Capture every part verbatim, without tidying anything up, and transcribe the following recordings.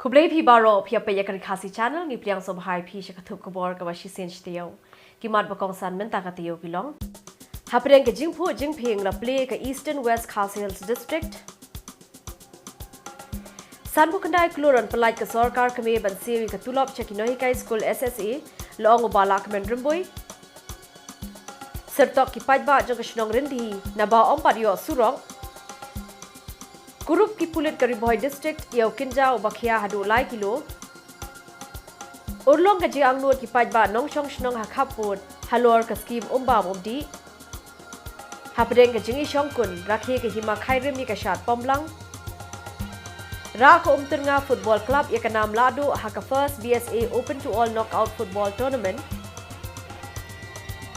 Khublei phi baroh, phi ïa peit ïa ka Ri Khasi Channel, ngi pdiang sngewbha ïa phi sha ka thup khubor kaba shisien shi taïew. Ki mat ba kongsan mynta ka taïew ki long: Hapdeng ka jingphuh jingphieng la plie ka Eastern West Khasi Hills District. Sanphew khyndai klur yn pyllait ka sorkar kmie ban siew ïa ka tulop sha ki nonghikai skul S S A, la ong u Bah Lahkmen Rymbui. Syrtok ki paidbah jong ka shnong Ryndhi naba ym pat ïoh surok. Kurup ki pulit ka Ri Bhoi District ïa u kynja uba khia haduh lai kilo. Urlong ka jingangnud ki paidbah nongshong shnong ha khappud halor ka skhim umbam umdih. Hapdeng ka jingïashongkun, rakhe ka hima Khyrim ïa ka shad Pomblang. Rah ka Umtyrnga Football Club ïa ka nam lahduh ha ka First B S A Open to All Knockout Football Tournament.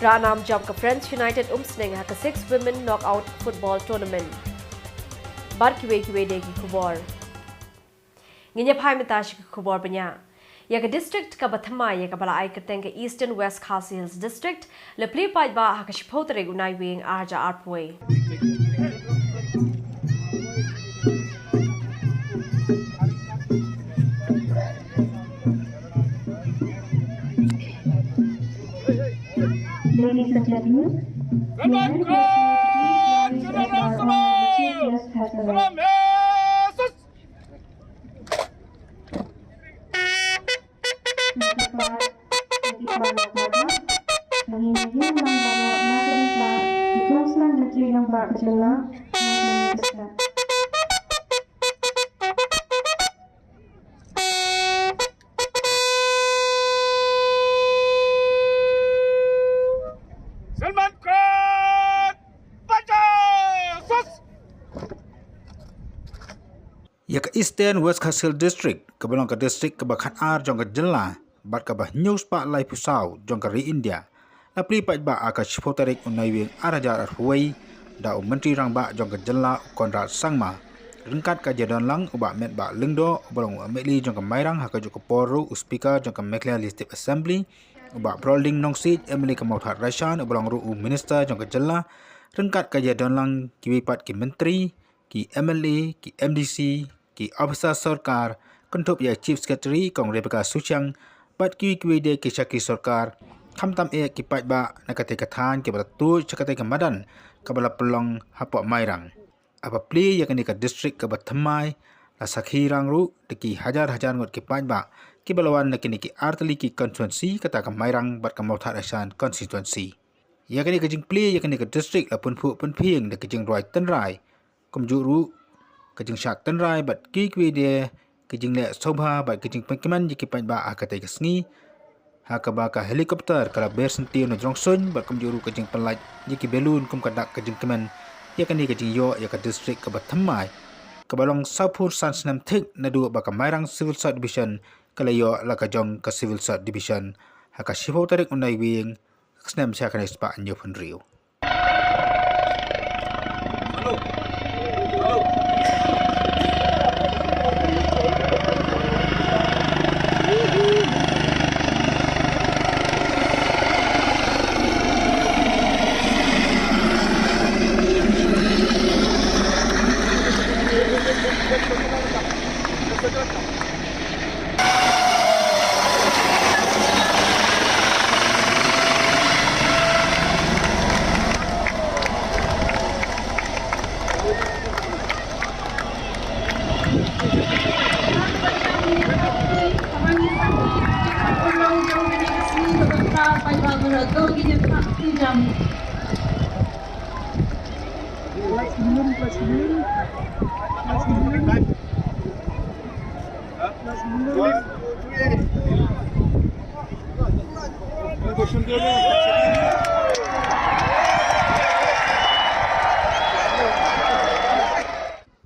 Rah nam jop ka Friends United Umsning ha ka Six Women Knockout Football Tournament. Bad kiwei kiwei de ki khubor. Ngin ïa phai mynta sha ki khubor bniah. Ïa ka district kaba thymmai ïa kaba la ai kyrteng ka Eastern West Khasi Hills District la plie paidbah ha ka shiphew tarik u Naiwieng ar hajar arphew wei. Ladies and gentlemen, may I request you to please rise as our honorable chief guest has arrived. Ïa ka Eastern West Khasi Hills District, kaba long ka district kaba khatar jong ka jylla bad kaba hynñiew spah laiphew saw jong ka ri India, la plie paidbah ha ka shiphew tarik u Naiwieng ar hajar arphew wei da u Myntri Rangbah jong ka jylla u Conrad Sangma, ryngkat ka jingdon lang u Bah Metbah Lyngdoh uba long u M L A jong ka Mairang, ha kajuh ka por ruh u Speaker jong ka Meghalaya Legislative Assembly u Bah Brolding Nongsiej, M L A ka Mawthadraishan uba long ruh u Minister jong ka jylla, ryngkat ka jingdon lang kiwei pat ki myntri, ki M L A, ki M D C, ki ophisar sorkar, kynthup ïa Chief Secretary Kong Rebecca Suchiang bad kiwei kiwei de ki shakri sorkar, khamtam eh ki paidbah na katei ka thaiñ kiba la tuid sha katei ka madan kaba la pynlong hapoh Mairang. Haba plie ïa kane ka district kaba thymmai, la sakhi rang ruh da ki hajar hajar ngut ki paidbah kiba la wan na kine ki artylli ki constituency, kata ka Mairang bad ka Mawthadraishan constituency. Ïa kane ka jingplie ïa kane ka district la pynphuh pynphieng da ka jingrwai tynrai, kumjuh ruh ka jingshad tynrai bad kiwei kiwei de ka jingleh sngewbha bad ka jingpynkmen ïa ki paidbah ha katei ka sngi, ha kaba ka helicopter ka la ber syntiew na jrong suiñ bad kumjuh ruh ka jingpynlait ïa ki balloon kum ka dak ka jingkmen ïa kane ka jingïoh ïa ka district kaba thymmai, kaba long sawphew san snem thik naduh ba ka Mairang Civil Sub Division ka la ïoh la ka jong ka Civil Sub Division ha ka shiphew tarik u Naiwieng, ka snem shi hajar khyndai spah hynñiewphew hynriew.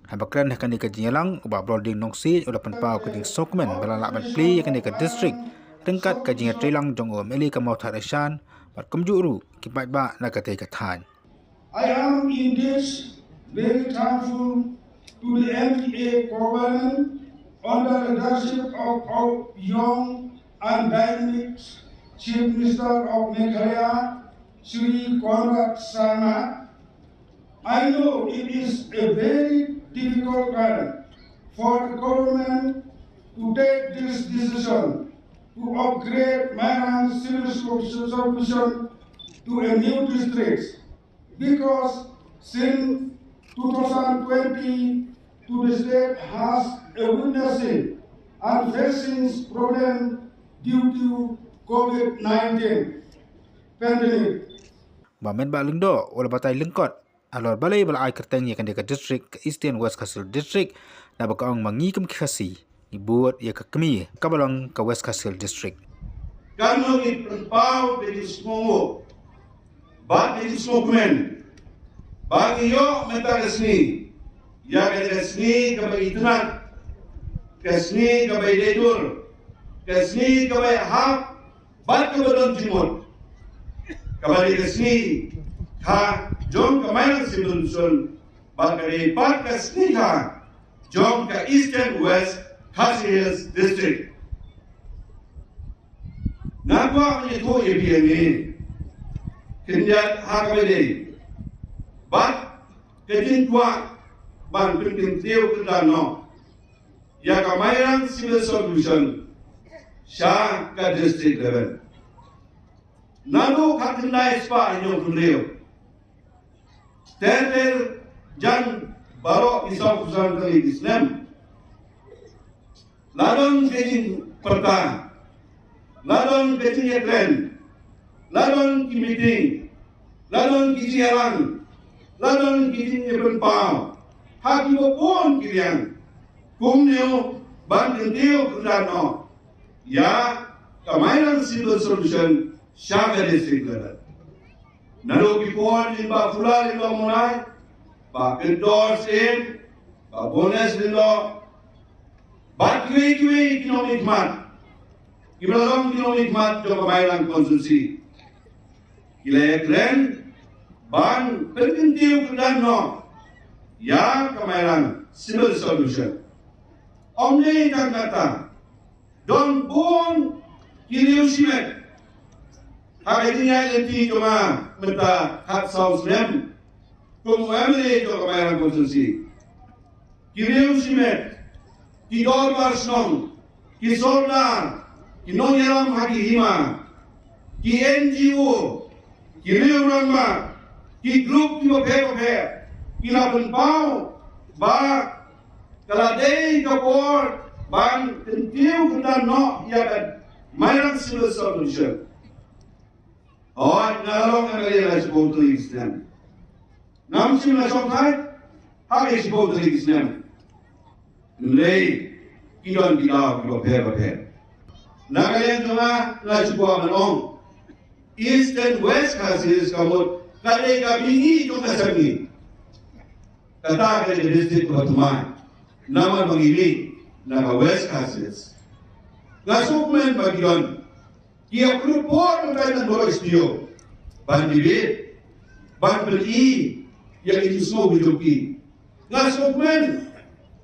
Haba kren ha kane ka jingïalang, u Bah Brolding Nongsiej u la pynpaw ka jingsngewkmen ba la lah ban plie ïa kane ka district ryngkat ka jingïatreilang jong u M L A ka Mawthadraishan bad kumjuh ruh ki paidbah na katei ka thaiñ. I am indeed very thankful to the M T A government under the leadership of our young and dynamic Chief Minister of Meghalaya, Shri Conrad Sangma. I know it is a very difficult time for the government to take this decision to upgrade Mairang Civil Subdivision to a new district, because since two thousand twenty to the state has a witnessing and facing problem due to COVID nineteen pandemic. Ba mynba lyngdoh u la batai lyngkot halor balei ba la ai kyrteng ïa kane ka district ka Eastern West Khasi Hills District, naba ka ong ma ngi kum ki Khasi ngi bud ïa ka kmie kaba long ka West Khasi Hills District. Kan long ngi pynpaw ka jingsngew bad ka jingsngewkmen ba ngi ïoh mynta ka sngi ïa kane ka sngi kaba itynnad, ka sngi kaba idei dur, ka sngi kaba ïahap bad kaba don jingmut, kaba dei ka sngi kha jong ka Mairang Civil Division bad ka dei pat ka sngi kha jong ka Eastern West Khasi Hills District. Nga kwah ban ïathuh ïa phi hangne khyndiat ha kaba dei bad ka jingkwah ban pynkyntiew kyndan noh ïa ka Mairang Civil Subdivision sha ka district level. Naduh khatkhyndai spah hynñiewphew hynriew ter ter jan baroh ki sawphew san tylli ki snem, la don ka jingpyrta, la don ka jingïakren, la don ki meeting, la don ki jingïalang, la don ki jingïapynpaw ha kiba bun ki liang kumno ban kyntiew kyndan noh ïa ka Mairang Civil Subdivision sha ka district level. Naduh ki por lyngba Phulah Lyngdoh Mornai, Bah Kynthor Syiem, Bah Bones Lyngdoh, bad kiwei kiwei ki nongmihkhmat kiba la long ki nongmihkhmat jong ka Mairang constituency, ki la ïakren ban pynkyntiew kyndan noh ïa ka Mairang Civil Subdivision. Ym dei tang katta, don bun ki riew shimet ha ka jingïaid lynti jong nga mynta khatsaw snem kum u MLA jong ka Mairang constituency. Ki riew shimet, ki dorbar shnong, ki sordar, ki nongïalam ha ki hima, ki NGO, ki riew rangbah, ki group kiba pher bapher ki la pynpaw ba ka la dei ka por ban kyntiew kyndan noh ïa ka Mairang Civil Subdivision. Hooid, nga la long MLA la shiphew tylli ki snem. Ngam shym la shongthait ha ki shiphew tylli ki snem. Hynrei ki don ki daw kiba pher bapher. Na ka liang jong nga, nga shu kwah ban ong, Eastern West Khasi Hills ka mut ka dei ka mihngi jong ka sepngi. Kata ka dei ka district kaba thymmai namar ba ngi mih na ka West Khasi Hills. Nga sngewkmen ba ki don ki ïa pynrupor mynta na baroh ki studio ban debate, ban pyni ïa ki jingsngew jong ki. Nga sngewkmen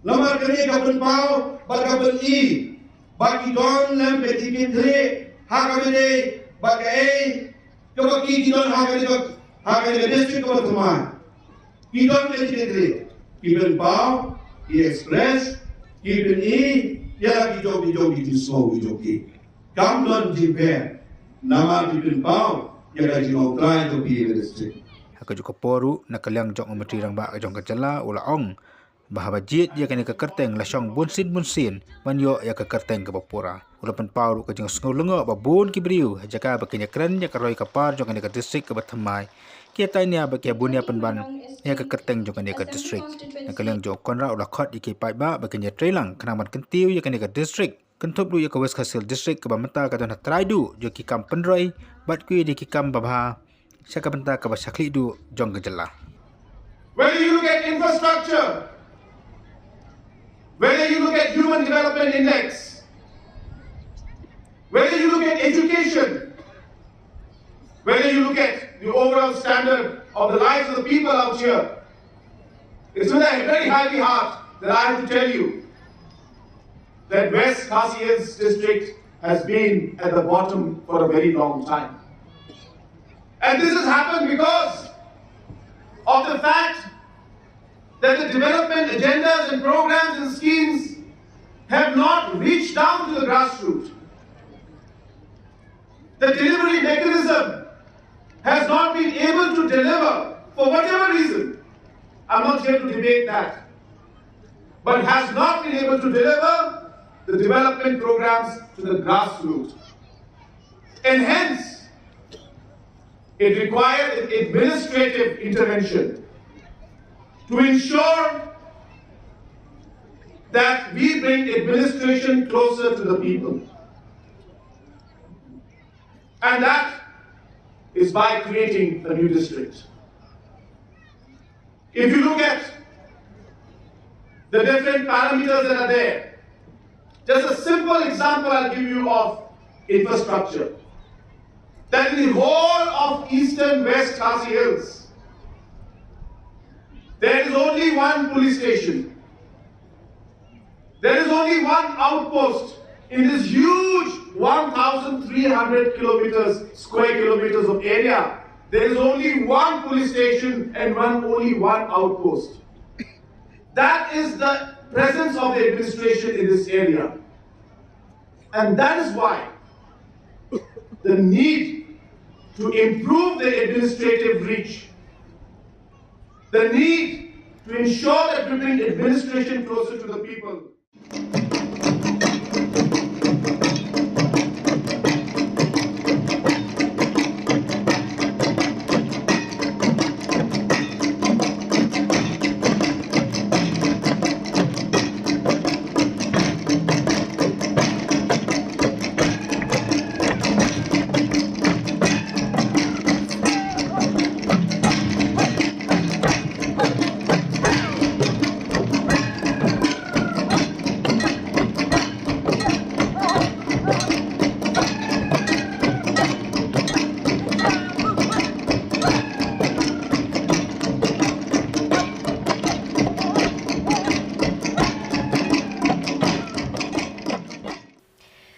namar kane ka pynpaw bad ka pyni ba ki don lem ka jingkitkhlieh ha kaba dei bad kaei kaba ki, ki don ha kane ka, ha kane ka district kaba thymmai. Ki don ka jingkitkhlieh, ki pynpaw, ki express, ki pyni ïa la ki jong ki jong ki jingsngew ki jong ki. Kam don jingpher namar ki pynpaw ïa ka jingongtrai jong ki ïa ka district. Ha kajuh ka por ruh, na ka liang jong u Myntri Rangbah ka jong ka jylla u la ong ba haba jied ïa kane ka kyrteng la shong bunsien bunsien ban ïoh ïa ka kyrteng kaba pura. U la pynpaw ruh ka jingsngew lyngngoh ba bun ki briew ha jaka ba kin ïakren ïa ka roi ka par jong kane ka district kaba thymmai, ki ïatai nia bad ki ïabun ïa pynban ïa ka kyrteng jong kane ka district. Na ka liang jong u Conrad u la khot ïa ki paidbah ba kin ïatreilang khnang ban kyntiew ïa kane ka district, kynthup ruh ïa ka West Khasi Hills District kaba mynta ka don ha trai duh jong ki kam pynroi bad kiwei de ki kam babha sha ka bynta kaba shakri duh jong ka jylla. Whether you look at infrastructure, whether you look at Human Development Index, whether you look at education, whether you look at the overall standard of the lives of the people out here, it's with a very heavy heart that I have to tell you that West Khasi Hills District has been at the bottom for a very long time. And this has happened because of the fact that the development agendas and programs and schemes have not reached down to the grassroots. The delivery mechanism has not been able to deliver for whatever reason. I'm not here to debate that. But has not been able to deliver the development programs to the grassroots. And hence, it required administrative intervention to ensure that we bring administration closer to the people. And that is by creating a new district. If you look at the different parameters that are there, just a simple example I'll give you of infrastructure. That in the whole of eastern West Khasi Hills, there is only one police station. There is only one outpost in this huge one thousand three hundred kilometers, square kilometers of area. There is only one police station and one, only one outpost. That is the presence of the administration in this area. And that is why the need to improve the administrative reach, the need to ensure that we bring administration closer to the people.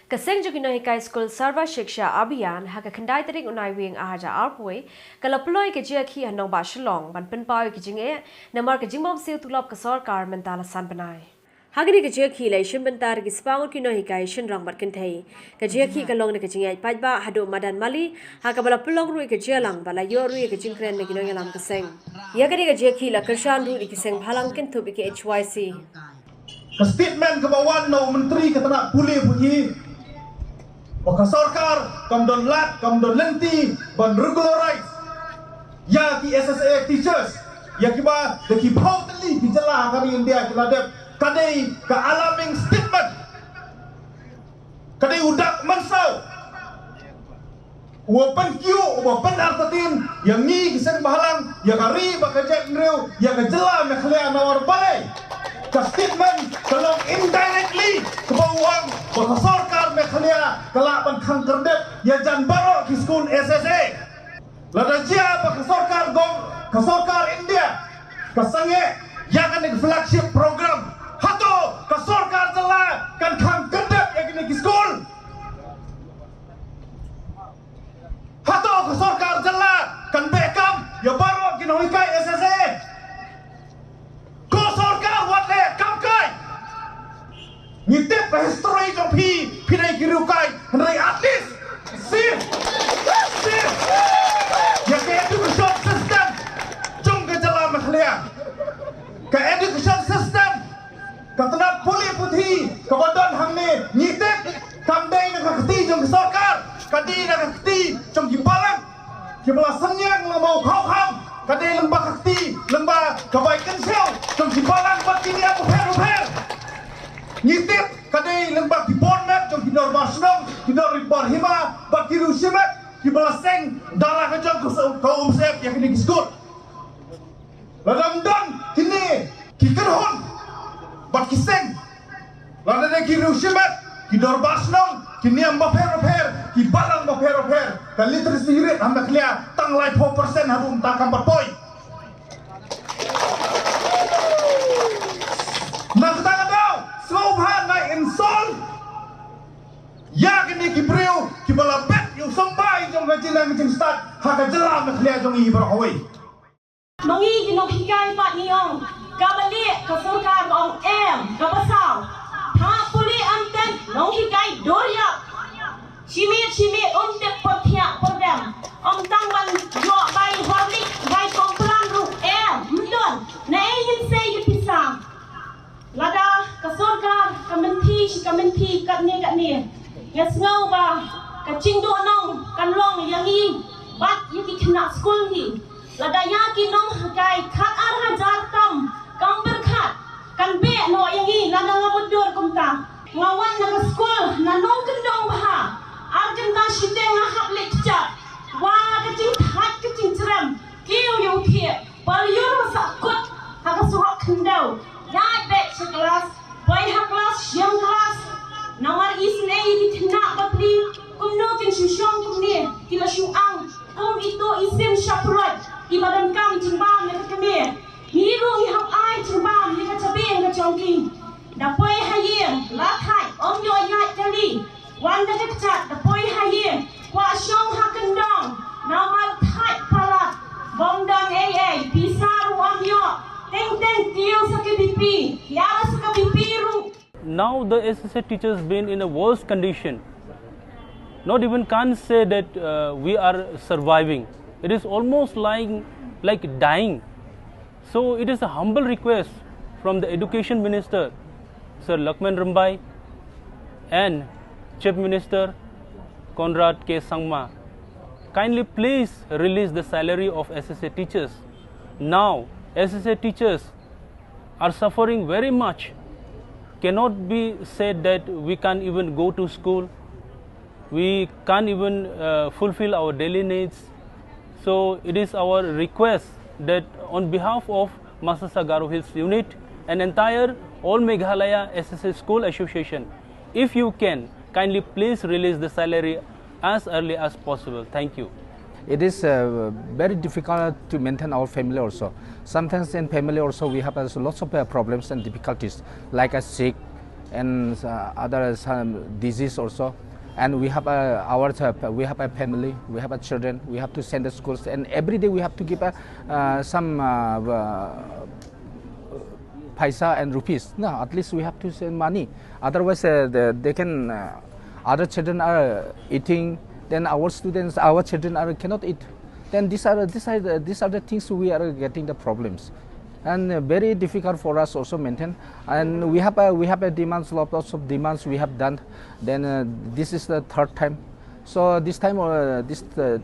Ka seng jong ki nonghikai skul Sarva Shiksha Abhiyan ha ka khyndai tarik u Naiwieng ar hajar arphew wei ka la pynlong ïa ka jingïakhih ha nongbah Shillong ban pynpaw ïa ka jingeh namar ka jingbymsiew tulop ka sorkar mynta la san bnai. Ha kane ka jingïakhih la ïashim bynta da ki spah ngut ki nonghikai shynrang bad kynthei. Ka jingïakhih ka long da ka jingïaid paidbah haduh madan Mali ha kaba la pynlong ruh ïa ka jingïalang bad la ïoh ruh ïa ka jingkren na ki nongïalam ka seng. Ïa kane ka jingïakhih la kyrshan ruh da ki seng bhalang kynthup ïa ka H Y C. Ka statement kaba wan na u Myntri ka tnat pule puthi ba ka sorkar kam don lad kam don lynti ban regularize ïa ki S S A teachers, ïa kiba da ki phew tylli ki jylla ha ka ri India ki la dep, ka dei ka alarming statement. Ka dei u dak mynsaw uba pynkiew, uba pynartatien ïa ngi ki seng bhalang, ïa ka ri bad ka jaitbynriew, ïa ka jylla Meghalaya nawar balei. Ka statement ka long indirectly kaba u ong ba ka sorkar Meghalaya ka lah ban khang kyrdep ïa jan baroh ki skul S S A. Lada jia ba ka sorkar gov, ka sorkar India ka sangeh ïa kane ka flagship program, hato ka sorkar jylla kan khang kyrdep ïa kine ki skul? Hato ka sorkar jylla kan beh kam ïa baroh ki nonghikai S S A? Ko sorkar, wat leh kam kai. Ngi tip ka history jong phi, phi dei ki riewkai, hynrei at least save, save ïa ka education system jong ka jylla Meghalaya. Ka education system, ka tnat pule puthi kaba don hangne, ngi tip kam dei na ka kti jong ka sorkar, ka dei na ka kti jong ki balang kiba la synñiang lyngba u khawkham, ka dei lyngba ka kti, lyngba ka bai kynshew jong ki balang bad ki niam bapher bapher. Ngi tip ka dei lyngba ki bor met jong ki dorbar shnong, ki dorbar hima bad ki riewshimet kiba la seng da la ka jong ka umsyep ïa kine ki skul. Lada ym don kine ki kynhun bad ki seng, lada dei ki riewshimet, ki dorbar shnong, ki niam bapher bapher, ki balang bapher bapher, ka literacy rate ha Meghalaya tang laiphew percent haduh mynta kam pat poi. Na kata ka daw sngewbha ngai insult ïa kine ki briew kiba la bet ïa u symbai jong ka jingnang jingstad ha ka jylla Meghalaya jong ngi baroh kawei. Ma ngi ki nonghikai pat ngi ong, kaba lieh ka sorkar ka ong em, kaba saw, phah pule Ka mynta katne katne, nga sngew ba ka jingduhnong kan long ïa ngi bad ïa ki khynnah skul hi. Lada ïa ki nonghikai khat ar hajar tam kam pyrkhat, kan beh noh ïa ngi lada nga mutdur kumta. Nga wan na ka skul na nongkyndong bha, ar kynta shiteng nga hap leit kjat. Wa ka jingthait ka jingchrem, kiew ïa u thiah, pal ïur sahkut ha ka surok khyndew. Ïaid beit sha klas, poi ha klas, shim klas. Namar isynei ïa ki khynnah bapli, kumno kin shu shong kumne, ki la shu ang kum ito isim shaprot, kiba donkam jingbam ïa ka kmie. Ngi ruh ngi hap ai jingbam ïa ka jabieng ka jong ki. Da poi ha ïing, la thait, ym ïoh ïaid kali. Wan da ka kjat, da poi ha ïing, kwah shong ha kyndong. Namar thait palat, bym don ei ei, pisa ruh ym ïoh. Teng teng kiew sa ka BP, ïa sa ka BP ruh. Now the S S A teachers been in a worse condition. Not even can't say that uh, we are surviving. It is almost like like dying. So it is a humble request from the Education Minister, Sir Lakman Rymbai, and Chief Minister Conrad K Sangma. Kindly please release the salary of S S A teachers. Now, S S A teachers are suffering very much. Cannot be said that we can't even go to school, we can't even uh, fulfill our daily needs. So it is our request that on behalf of Masasa Garo Hills Unit and entire All Meghalaya S S A School Association, if you can, kindly please release the salary as early as possible. Thank you. It is uh, very difficult to maintain our family also. Sometimes in family also we have uh, lots of uh, problems and difficulties, like a sick and uh, other some disease also. And we have a, our uh, we have a family, we have a children, we have to send the schools, and every day we have to give a, uh, some uh, uh, paisa and rupees. No, at least we have to send money. Otherwise, uh, the, they can uh, other children are eating, then our students, our children are cannot eat. Then these are these are the, these are the things we are getting the problems, and uh, very difficult for us also maintain. And we have a, we have a demands, lot- lots of demands we have done. Then uh, this is the third time. So this time, uh, this uh,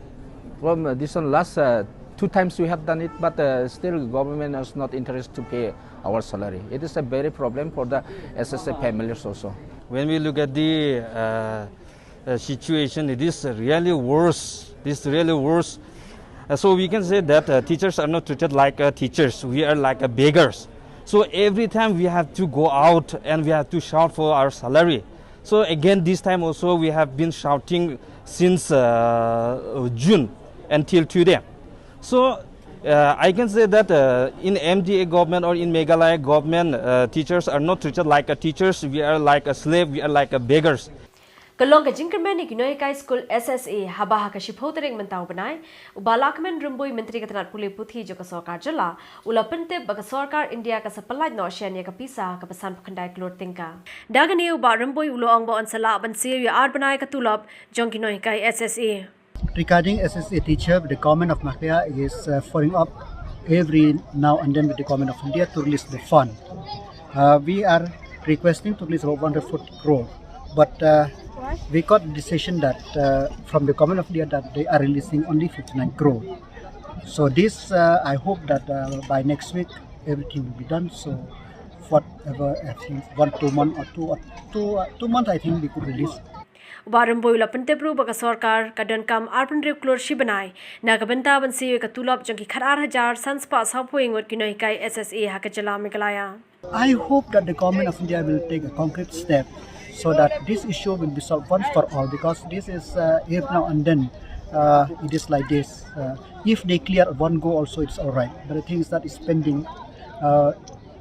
from uh, this one last uh, two times we have done it, but uh, still government is not interested to pay our salary. It is a very problem for the S S A families also. When we look at the uh, uh, situation, it is really worse. This really worse. Uh, so we can say that uh, teachers are not treated like uh, teachers. We are like uh, beggars. So every time we have to go out and we have to shout for our salary. So again, this time also we have been shouting since uh, June until today. So uh, I can say that uh, in M D A government or in Meghalaya government, uh, teachers are not treated like a teachers. We are like a slave. We are like a beggars. Ka long ka jingkyrmen ïa ki nonghikai skul S S A haba ha ka shiphew tarik mynta u bnai, u Bah Lahkmen Rymbui, Myntri ka tnat pule puthi jong ka sorkar jylla, u la pyntip ba ka sorkar India ka sa pyllait noh shen ïa ka pisa kaba sanphew khyndai klur tyngka. Da kane u Bah Rymbui u la ong ba un sa lah ban siew ïa ar bnai ka tulop jong ki nonghikai S S A. Regarding S S A teacher, the government of Meghalaya is uh, following up every now and then with the government of India to release the fund. Uh, we are requesting to release about one hundred forty crore, but uh, we got the decision that uh, from the government of India that they are releasing only fifty-nine crore. So this, uh, I hope that uh, by next week everything will be done. So whatever, I think one two month or two or two uh, two months, I think we could release. U Bah Rymbui u la pyntip ruh ba ka sorkar ka donkam arphew hynriew klur shi bnai na ka bynta ban siew ïa ka tulop jong ki khat ar hajar san spah sawphew ngut ki nonghikai S S A ha ka jylla Meghalaya. I hope that the government of India will take a concrete step so that this issue will be solved once for all, because this is uh, every now and then uh, it is like this. Uh, if they clear one go also, it's all right. But the thing is that it's pending uh,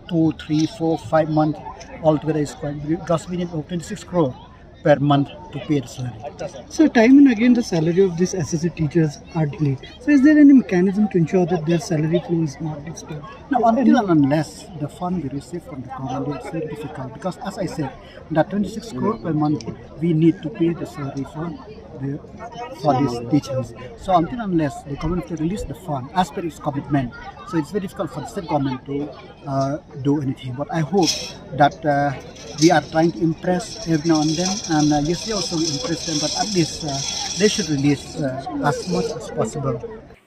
two, three, four, five months altogether is quite, because we need over twenty-six crore per month to pay the salary. So time and again the salary of these S S A teachers are delayed. So is there any mechanism to ensure that their salary flow is not disturbed? Now, until and unless the fund we receive from the government, it's very difficult, because as I said, that twenty-six crore per month we need to pay the salary for for these teachers. So until unless the government of India release the fund as per its commitment, so it's very difficult for the state government to uh, do anything. But I hope that uh, we are trying to impress every now and then, and uh, yesterday also we impressed them, but at least uh, they should release uh, as much as possible.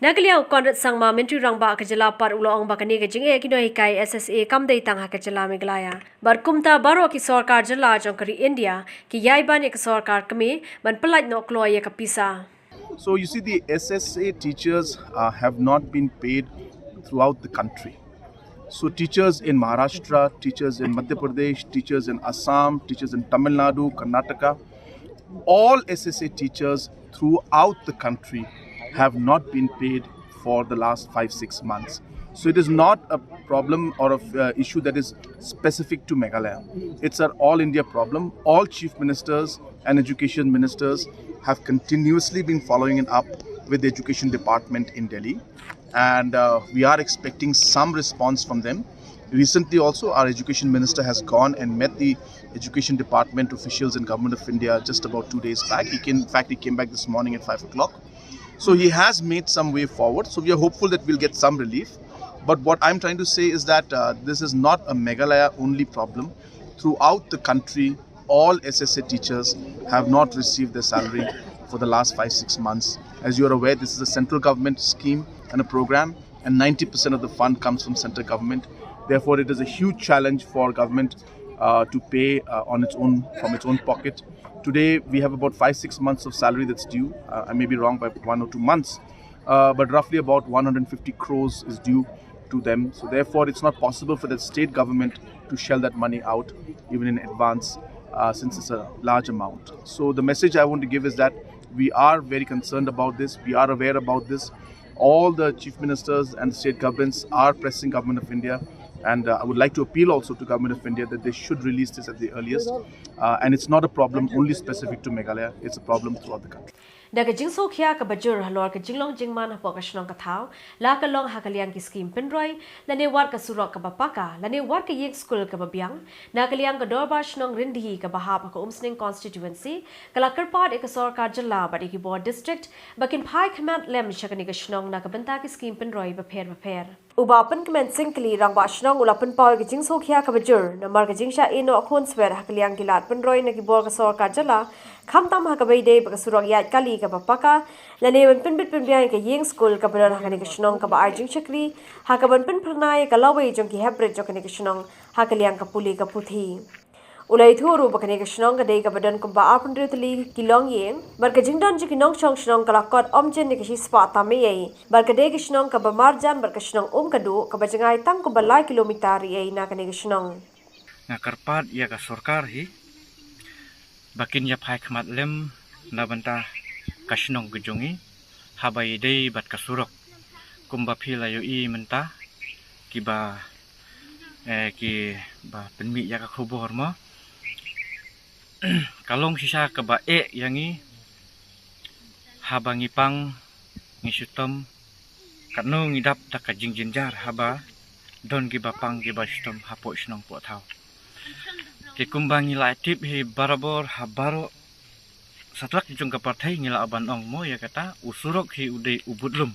Na ka liang u Conrad Sangma, Myntri Rangbah ka jylla pat, u la ong ba kane ka jingeh ki nonghikai S S A kam dei tang ha ka jylla Meghalaya. Bad kumta baroh ki sorkar jylla jong ka ri India ki ïai ban ïa ka sorkar kmie ban pyllait noh kloi ïa ka pisa. So you see, the S S A teachers uh, have not been paid throughout the country. So teachers in Maharashtra, teachers in Madhya Pradesh, teachers in Assam, teachers in Tamil Nadu, Karnataka, all S S A teachers throughout the country have not been paid for the last five, six months. So it is not a problem or a uh, issue that is specific to Meghalaya. It's an all India problem. All chief ministers and education ministers have continuously been following up with the education department in Delhi, and uh, we are expecting some response from them. Recently also, our education minister has gone and met the education department officials in Government of India just about two days back. He came, in fact, he came back this morning at five o'clock. So he has made some way forward. So we are hopeful that we'll get some relief. But what I'm trying to say is that uh, this is not a Meghalaya only problem. Throughout the country, all S S A teachers have not received their salary for the last five, six months. As you are aware, this is a central government scheme and a program, and ninety percent of the fund comes from central government. Therefore, it is a huge challenge for government uh, to pay uh, on its own, from its own pocket. Today, we have about five, six months of salary that's due. Uh, I may be wrong by one or two months, uh, but roughly about one hundred fifty crores is due to them. So therefore, it's not possible for the state government to shell that money out even in advance, uh, since it's a large amount. So the message I want to give is that we are very concerned about this. We are aware about this. All the chief ministers and the state governments are pressing Government of India, and uh, I would like to appeal also to Government of India that they should release this at the earliest. Uh, and it's not a problem only specific to Meghalaya, it's a problem throughout the country. Da ka jingsngewkhia kaba jur halor ka jinglong jingman hapoh ka shnong ka thaw la ka long ha ka liang ki skim pynroi, lane wat ka surok kaba paka, lane wat ka ïing skul kaba biang, na ka liang ka Dorbar Shnong Ryndhi kaba hap ha ka Umsning Constituency ka la kyrpad ïa ka sorkar jylla bad ïa ki bor district ba kin phai khmat lem sha kane ka shnong na ka bynta ki skim pynroi bapher bapher. U Bah Pynkmen Sing Kli, Rangbah Shnong, u la pynpaw ïa ka jingsngewkhia kaba jur namar ka jingshah ïehnoh khun swet ha ka liang ki lad pynroi na ki bor ka sorkar jylla, khamtam ha kaba ïadei bad ka surok ïaid kali kaba paka, lane ban pynbit pynbiang ïa ka ïing skul kaba don ha kane ka shnong kaba ai jingshakri ha kaban pynphyrnai ïa ka lawei jong ki heprit jong kane ka shnong ha ka liang ka pule ka puthi. U la ïathuh ruh ba kane ka shnong ka dei kaba don kumba arphew hynriew tylli ki longïing bad ka jingdon jong ki nongshong shnong ka la kot ym jin ïa ka shispah tam eiei bad ka dei ka shnong kaba marjan bad ka shnong Umkaduh kaba jngai tang kumba lai kilometer eiei na kane ka shnong. Nga kyrpad ïa ka sorkar hi ba kin ïa phai khmat lem na bynta ka shnong ka jong ngi haba ïadei bad ka surok kumba phi la ïohi mynta kiba eh, kiba pynmih ïa ka khubor mo. Ka long shisha kaba eh ïa ngi haba ngi pang ngi shitom katno ngi dap da ka jingjynjar haba don kiba pang kiba shitom hapoh shnong poh thaw. Te kumba ngi la tip hi barabor ha baroh satlak jong ka pyrthei ngi la ban ong mo ïa kata u surok hi u dei u budlum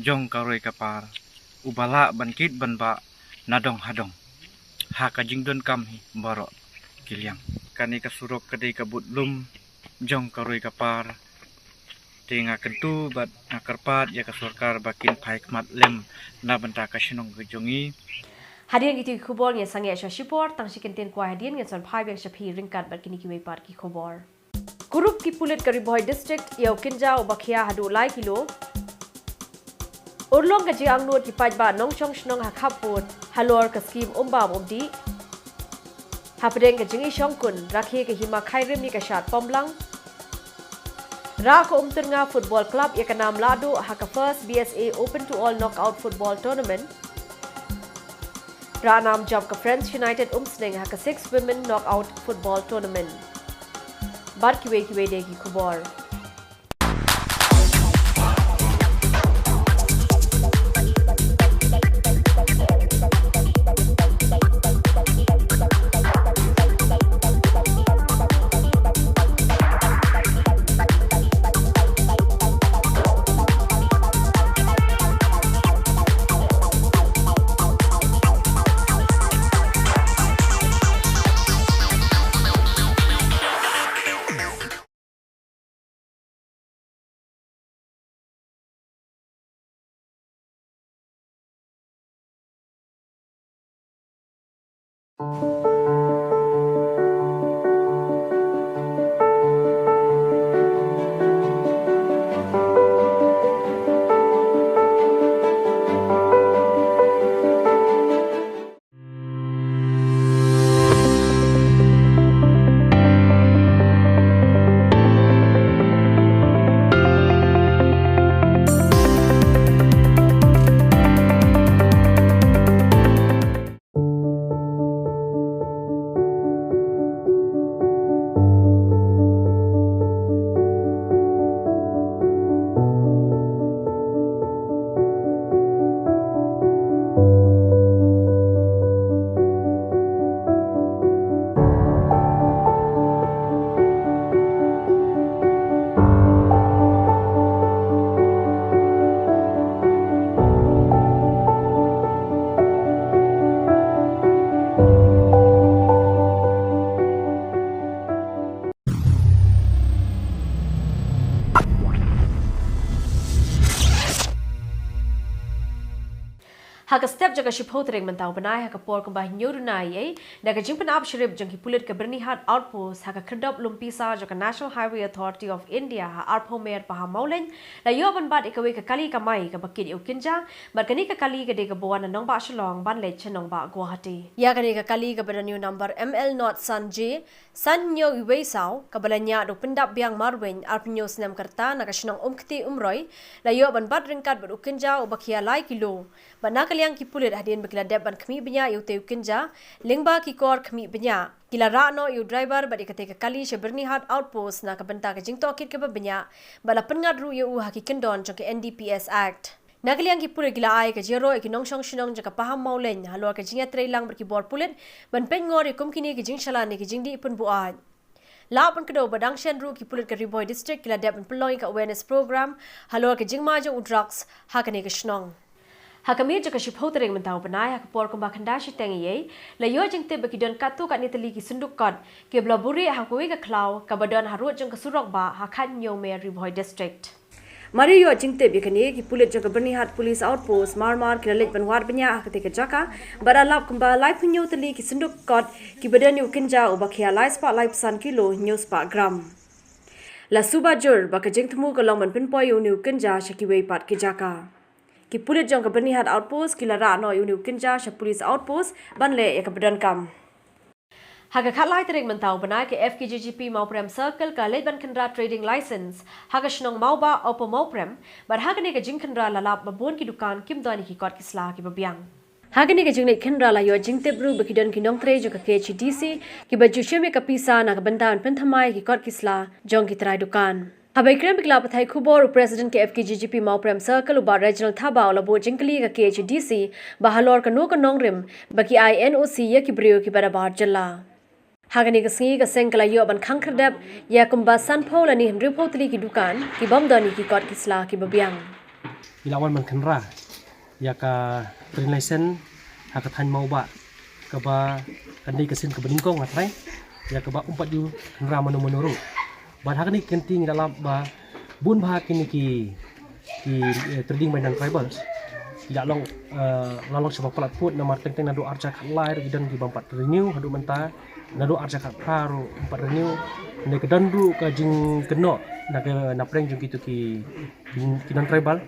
jong ka roi ka par uba lah ban kit ban bah na dong ha dong ha ka jingdonkam hi baroh ki liang. Kane ka surok ka dei ka budlum jong ka roi ka par. Te nga kyntu bad nga kyrpad ïa ka sorkar ba kin phai khmat lem na bynta ka shnong ka jong ngi. Hadien kito ki khubor ngi sangeh sha shipor, tang shi kyntien kwai hadien ngin sa phai biang sha phi ryngkat bad kine kiwei pat ki khubor. Kurup ki pulit ka Ri Bhoi District ïa u kynja uba khia haduh lai kilo. Urlong ka jingangnud ki paidbah nongshong shnong ha khappud halor ka skim umbam umdih. Hapdeng ka jingïashongkun, rakhe ka hima Khyrim ïa ka shad Pomblang. Rah ka Umtyrnga Football Club ïa ka nam lahduh ha ka First B S A Open to All Knockout Football Tournament. Rah nam jop ka Friends United Umsning ha ka Six Women Knockout Football Tournament. Bad kiwei kiwei de ki khubor. Ha ka step jong ka shiphew tarik mynta u bnai, ha ka por kumba hynñiew duna eiei, da ka jingpynap shrip jong ki pulit ka Byrnihat Outpost ha ka khyrdop lum pisa jong ka National Highway Authority of India ha arphew mer Pahammawlein, la ïoh ban bat ïa kawei ka kali kamai kaba kit ïa u kynja, bad kane ka kali ka dei kaba wan na nongbah Shillong ban leit sha nongbah Guwahati. Ïa kane ka kali kaba don ïa u number M L not san J, san hynñiew wei saw, kaba la ñiah da u Pyndapbiang Marwein, arphew hynñiew snem ka rta, na ka shnong Umkti Umroi, la ïoh ban bat ryngkat bad u kynja uba khia lai kilo. Bad na ka liang ki pulit, hadien ba ki la dep ban khmih bniah ïa utei u kynja, lyngba ki kor khmih bniah, ki la rah noh ïa u driver bad ïa katei ka kali sha Byrnihat Outpost na ka bynta ka jingtohkit kaba bniah, bad la pynngat ruh ïa u ha ki kyndon jong ka N D P S Act. Na ka liang ki pulit ki la ai ka jingïaroh ïa ki nongshong shnong jong ka Pahammawlein halor ka jingïatreilang bad ki bor pulit ban peit ngor ïa kum kine ki jingshalan ïa ki jingdih pynbuaid. Lah ban kdew ba dang shen ruh ki pulit ka Ri Bhoi District ki la dep ban pynlong ïa ka awareness program halor ka jingma jong u drugs ha kane ka shnong. Ha ka miet jong ka shiphew tarik mynta u bnai, ha ka por kumba khyndai shiteng eiei, la ïoh jingtip ba ki don katto katne tylli ki synduk kot kiba la buhrieh ha kawei ka khlaw kaba don harud jong ka surok bah ha Khathynñiewmer, Ri Bhoi District. Mar ïoh jingtip ïa kane, ki pulit jong ka Byrnihat Police Outpost mar mar ki la leit ban wad bniah ha katei ka jaka, bad la lap kumba laiphew hynñiew tylli ki synduk kot kiba don ïa u kynja uba khia lai spah laiphew san kilo hynñiew spah gram. La suba jur ba ka jingthmu ka long ban pynpoi ïa une u kynja sha kiwei pat ki jaka. Ki pulit jong ka Byrnihat Outpost ki la rah noh ïa une u kynja sha Police Outpost ban leh ïa kaba donkam. Ha ka khatlai tarik mynta u bnai, ka F K J G P Mawprem Circle ka la leit ban khynra trading license ha ka shnong Mawbah, Upper Mawprem, bad ha kane ka jingkhynra la lap ba bun ki dukan kim don ïa ki kot ki sla kiba biang. Ha kane ka jingleit khynra la ïoh jingtip ruh ba ki don ki nongtrei jong ka K H A D C kiba ju shim ïa ka pisa na ka bynta ban pynthymmai ïa ki kot ki sla jong ki trai dukan. Haba ïakren bad ki lad pathai khubor, u President ka F K J G P Mawprem Circle, u Bah Reginald Thabah, u la buh jingkylli ïa ka K H A D C ba halor kano ka nongrim ba ki ai N O C ïa ki briew kiba na bar jylla. Ha kane ka sngi ka seng ka la ïoh ban khang khyrdep ïa kumba sanphew lane hynriewphew tylli ki dukan kibym don ïa ki kot ki sla kiba biang. Ngi la wan ban khynra ïa ka trading license ha ka thaiñ Mawbah, kaba kan dei ka sien kaba nyngkong, nga tharai, ïa kaba ym pat ju khynra mano mano ruh. Bad ha kane ka kynti ngi la lap ba bun bah kine ki, ki, eh, trading by non-tribals ki la long, eh, la long shibun palat pud, namar teng teng naduh arhajar khatlai ruh ki don kibym pat renew haduh mynta, naduh arhajar khatphra ruh ym pat renew. Hynrei ka don ruh ka jingkynnoh na ka, na pdeng jong kito ki, ki, ki non-tribal,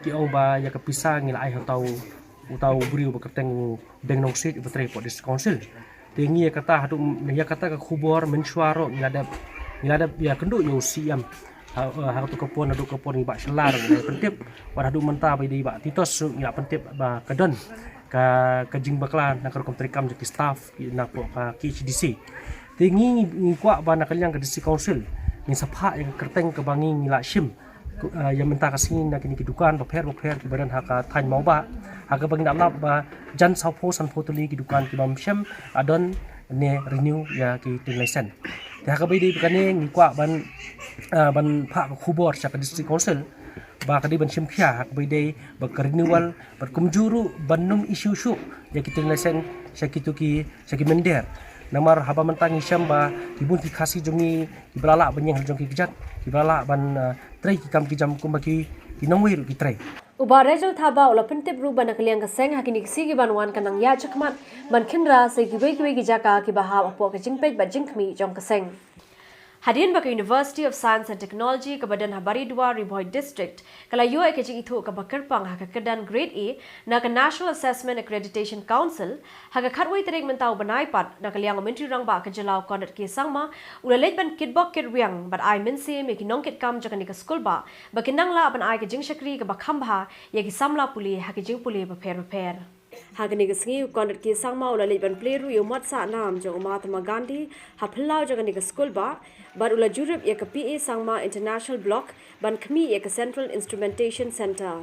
ki ong ba ïa ka pisa ngi la ai ha uta u, uta u briew ba kyrteng u Deng Nongsiej uba trei hapoh District Council. Te ngi ïa kata haduh, ïa kata ka khubor mynshuwa ruh ngi la dep, ngi la dep ïakynduh ïa u C M. Ha, ha kato ka por, naduh ka por ngi bah shylla ruh ngi la pyntip. Wat haduh mynta ba dei bah Titos ruh ngi la pyntip ba ka don ka, ka jingbakla na ka rukom treikam jong ki staff na poh ka K H A D C. Te ngi, ngi kwah ba na ka liang ka District Council ngin sa phah ïa ka kyrteng kaba ngi, ngi la shim, eh, ïa mynta ka sngi na kine ki dukan bapher bapher kiba don ha ka thaiñ Mawbah, ha kaba ngi la lap ba jan sawphew sanphew tylli ki dukan kibym shym la don ne renew ïa ki trading license. Te ha kaba ïadei bad kane ngi kwah ban, eh, ban phah ka khubor sha ka District Council ba ka dei ban shim khia ha kaba ïadei bad ka renewal, bad kumjuh ruh ban ym issue shuh ïa ki trading license sha kito ki, sha ki mynder. Namar haba mynta ngi shem ba ki bun ki Khasi jong ngi kiba la lah ban ïeng ha la jong ki kjat, kiba la lah ban, eh, trei ki kam ki jam kumba ki, ki nongwei ruh ki trei. U Bah Rachel Thabah u la pyntip ruh ba na ka liang ka seng ha kine ki sngi ki ban wan kan nang ïaid shakhmat ban khynra sha kiwei kiwei ki jaka kiba hap hapoh ka jingpeit bad jingkhmih jong ka seng. Hadien ba ka University of Science and Technology kaba don ha Bari Duar, Ri Bhoi District, ka la ïoh ïa ka jingithuh kaba kyrpang ha ka kyrdan Grade A na ka National Assessment Accreditation Council, ha ka khatwei tarik mynta u bnai pat, na ka liang u Myntri Rangbah ka jylla u Conrad K Sangma u la leit ban kitbok kitrwiang bad ai mynsiem ïa ki nongkitkam jong kane ka skulbah ba kin nang lah ban ai ka jingshakri kaba kham bha ïa ki samla pule ha ki jingpule bapher bapher. Ha kane ka sngi u Conrad K Sangma u la leit ban plie ruh ïa u mot sah nam jong u Mahatma Gandhi ha phyllaw jong kane ka skulbah, bad u la jurip ïa ka P A Sangma International Block ban khmih ïa ka Central Instrumentation Centre.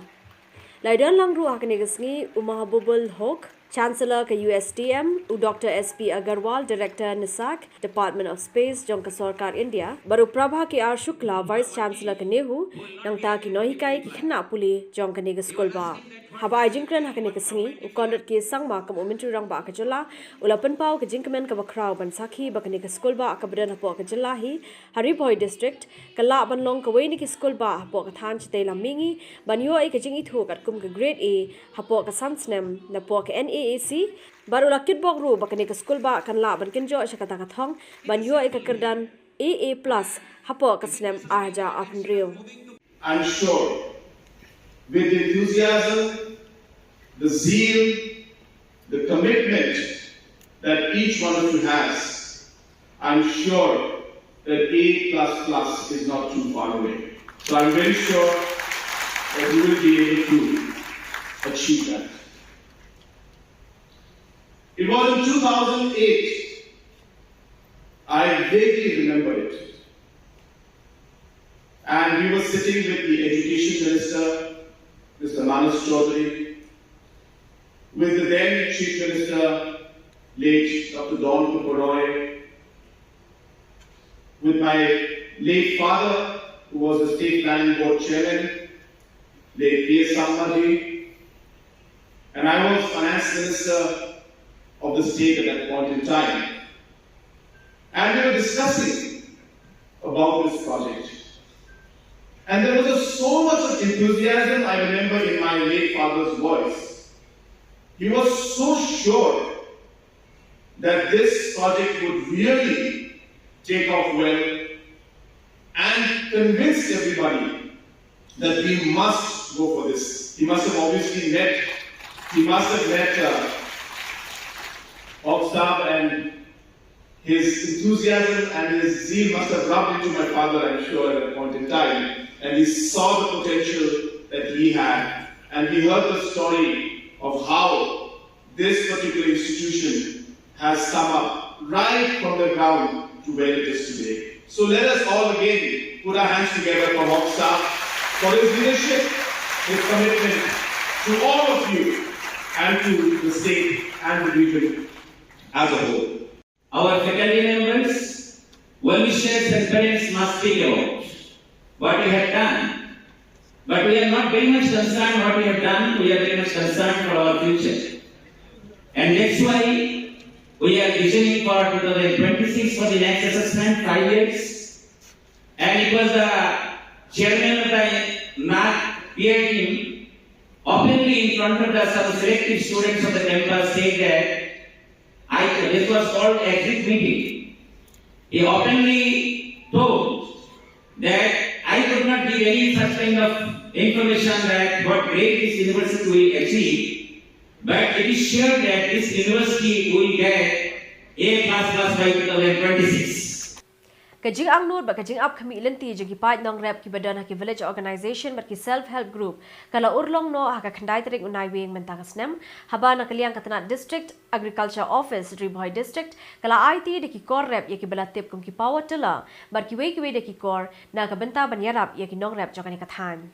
La ïadon lang ruh ha kane ka sngi u Mahbubul Hoque, Chancellor ka U S T M, u Doctor S P Agarwal, Director NISAC, Department of Space jong ka Sorkar India, bad u Prabha K R Shukla, Vice Chancellor ka NEHU, nangta ki nonghikai, ki khynnah pule jong kane ka skulbah. Haba ai jingkren ha kane ka sngi, u Conrad K Sangma kum u Myntri Rangbah ka jylla u la pynpaw ka jingkmen kaba khraw ban sakhi ba kane ka skulbah kaba don hapoh ka jylla hi, ha Ri Bhoi District, ka lah ban long kawei na ki skulbah hapoh ka thaiñ shatei lam mihngi ban ïoh ïa ka jingithuh katkum ka Grade A hapoh ka san snem napoh ka NAAC, bad u la kitbok ruh ba kane ka skulbah kan lah ban kynjoh sha kata ka thong ban ïoh ïa ka kyrdan A A plus hapoh ka snem ar hajar arphew hynriew. I'm sure with the enthusiasm, the zeal, the commitment that each one of you has, I'm sure that A plus plus is not too far away. So I'm very sure that you will be able to achieve that. It was in two thousand eight, I vaguely remember it, and we were sitting with the Education Minister, Mister Manas Chaudhary, with the then Chief Minister, late Doctor Don Khupa Roy, with my late father, who was the State Planning Board Chairman, late P S Sangma ji, and I was Finance Minister of the state at that point in time. And we were discussing about this project. And there was a, so much of enthusiasm, I remember, in my late father's voice. He was so sure that this project would really take off well and convinced everybody that we must go for this. He must have obviously met, he must have met uh, Hawk Saab, and his enthusiasm and his zeal must have rubbed into my father, I'm sure, at that point in time. And he saw the potential that he had. And we heard the story of how this particular institution has come up right from the ground to where it is today. So let us all again put our hands together for Hawk Saab, for his leadership, his commitment to all of you and to the state and the region as a whole. Our faculty members, well wishers, and parents must speak about what we have done. But we are not very much concerned what we have done, we are very much concerned for our future. And that's why we are visioning for two thousand twenty-six for the next assessment, five years. And it was the chairman of the NAC P I team openly in front of the some selective students of the campus said that I, this was called exit meeting. He openly told that I could not give any such kind of information that what grade this university will achieve, but it is sure that this university will get A plus plus by two thousand twenty-six. Ka jingangnud bad ka jingap khmih lynti jong ki paid nongrep kiba don ha ki village organisation bad ki self help group ka la urlong noh ha ka khyndai tarik u Naiwieng mynta ka snem, haba na ka liang ka tnat District Agriculture Office, Ri Bhoi District, ka la aiti da ki kor rep ïa kiba la tip kum ki power tiller bad kiwei kiwei de ki kor na ka bynta ban ïarap ïa ki nongrep jong kane ka thaiñ.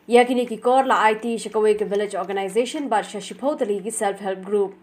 Ïa kine ki kor la aiti sha kawei ka village organisation bad sha shiphew tylli ki self help group.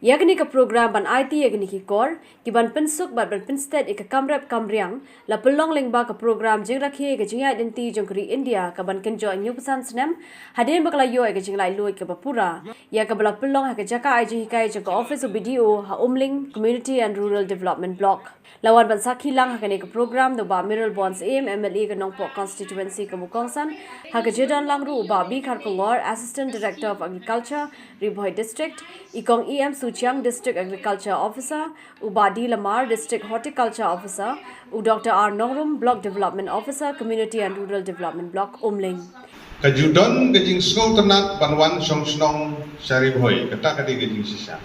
Ïa kane ka program ban aiti ïa kine ki kor ki ban pynsuk bad ban pynstet ïa ka kam rep kam riang la pynlong lyngba ka program jingrakhe ïa ka jingïaid lynti jong ka ri India ka ban kynjoh hynñiewphew san snem, hadien ba ka la ïoh ïa ka jinglaitluid kaba pura, ïa kaba la pynlong ha ka jaka ai jinghikai jong ka office u B D O ha Umling Community and Rural Development Block. La wan ban sakhi lang ha kane ka program da u Bah Mayralborn Syiem, M L A ka Nongpoh Constituency ka Mukongsan, ha ka jingdon lang ruh u Bah B Kharkongor, Assistant Director of Agriculture, Ri Bhoi District, i Kong E M Suchiang, District Agriculture Officer, u Bah D Lamar, District Horticulture Officer, u Doctor R Nongrum, Block Development Officer, Community and Rural Development Block, Umling. Ka ju don ka jingsngewtynnat ban wan shong shnong sha Ri Bhoi, kata ka dei ka jingshisha.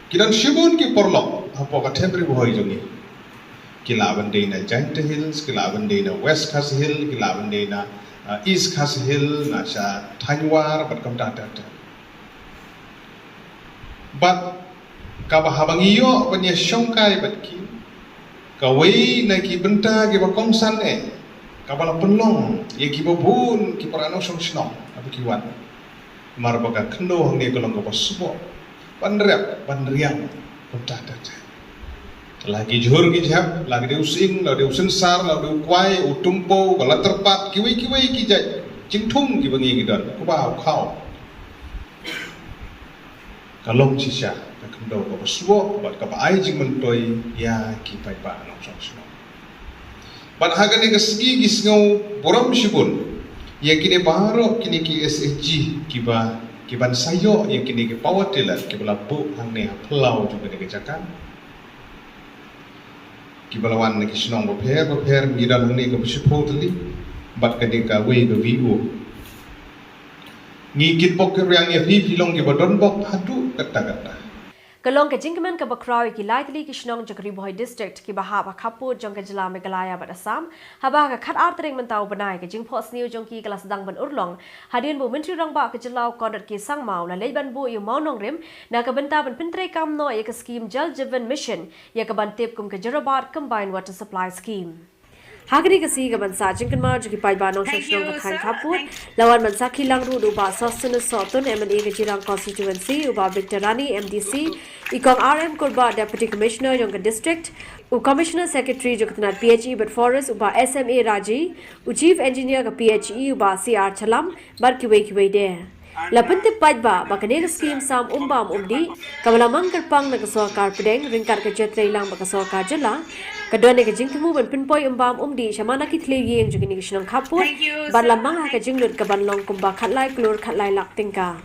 Ki don shibun ki paralok hapoh ka thep Ri Bhoi jong ngi. Ki lah ban dei na Jaintia Hills, ki lah ban dei na West Khasi Hills, ki lah ban dei na, uh, East Khasi Hills, na sha Thainwar, bad kumta ter ter. Bad kaba haba ngi ïoh ban ïa shongkai bad ki, kawei na ki bynta kiba kongsan eh, kaba la pynlong ïa kiba bun ki para nongshong shnong haba ki wan. Namar ba ka khyndew hangne ka long kaba sboh ban rep ban riang kumta ter ter. La ki jhur ki jhep, la ki dei u sying, la dei u synsar, la dei u kwai, u tympew, ba la tyrpad, kiwei kiwei ki jait jingthung kiba ngi ngi don, u kba u khaw. Ka long shisha ka khyndew kaba sboh bad kaba ai jingmyntoi ïa ki paidbah nongshong shnong. Bad ha kane ka sngi ngi sngew burom shibun ïa kine baroh kine ki S H G kiba, kiban sa ïoh ïa kine ki power tiller kiba la buh hangne ha phyllaw jong kane ka jaka. Kiba la wan na ki shnong bapher bapher, ngi don hangne kaba shiphew tylli bad kane kawei ka V O. Ngi kitbok kitrwiang ïa phi, phi long kiba don bok haduh katta katta. Ka long ka jingkmen kaba khraw ïa ki lai tylli ki shnong jong ka Ri Bhoi District kiba hap ha khappud jong ka jylla Meghalaya bad Assam, haba ha ka khatar tarik mynta u bnai ka jingphohsniew jong ki ka la sdang ban urlong, hadien ba u Myntri Rangbah ka jylla u Conrad K Sangma u la leit ban buh ïa u mawnongrim na ka bynta ban pyntreikam noh ïa ka skhim Jal Jeevan Mission, ïa kaban tip kum ka Jorabat Combined Water Supply Scheme. Ha kane ka sngi kaban sah jingkynmaw jong ki paidbah nongshong shnong ka thaiñ khappud, la wan ban sakhi lang ruh da u Bah Sosthenes Sohtun, M L A ka Jirang Constituency, u Bah Victor Rani, M D C, i Kong R M Kurbah, Deputy Commissioner jong ka District, u Commissioner Secretary jong ka tnad P H E bad Forest, u Bah S M A Raji, u Chief Engineer ka P H E, u Bah C R Chalam, bad kiwei kiwei de. La pyntip paidbah ba kane ka skhim sam umbam umdih, kaba la mang kyrpang na ka sorkar pdeng ryngkat ka jingtrei lang bad ka sorkar jylla, ka don ïa ka jingthmu ban pynpoi umbam umdih sha man la ki thliew ïing jong kine ki shnong khappud, bad la mang ha ka jinglut kaban long kumba khatlai klur khatlai lak tyngka.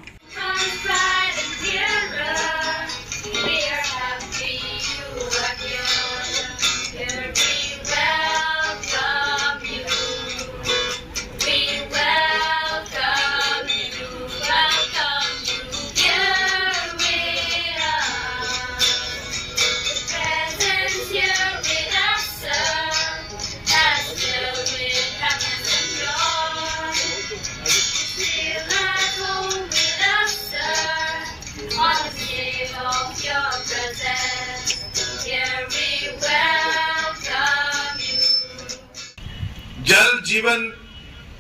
We welcome you, welcome you here with us. The presence here with us, sir, has filled with happiness and joy. Feel at home with us, sir, on the day of your presence. Here we welcome you. जल जीवन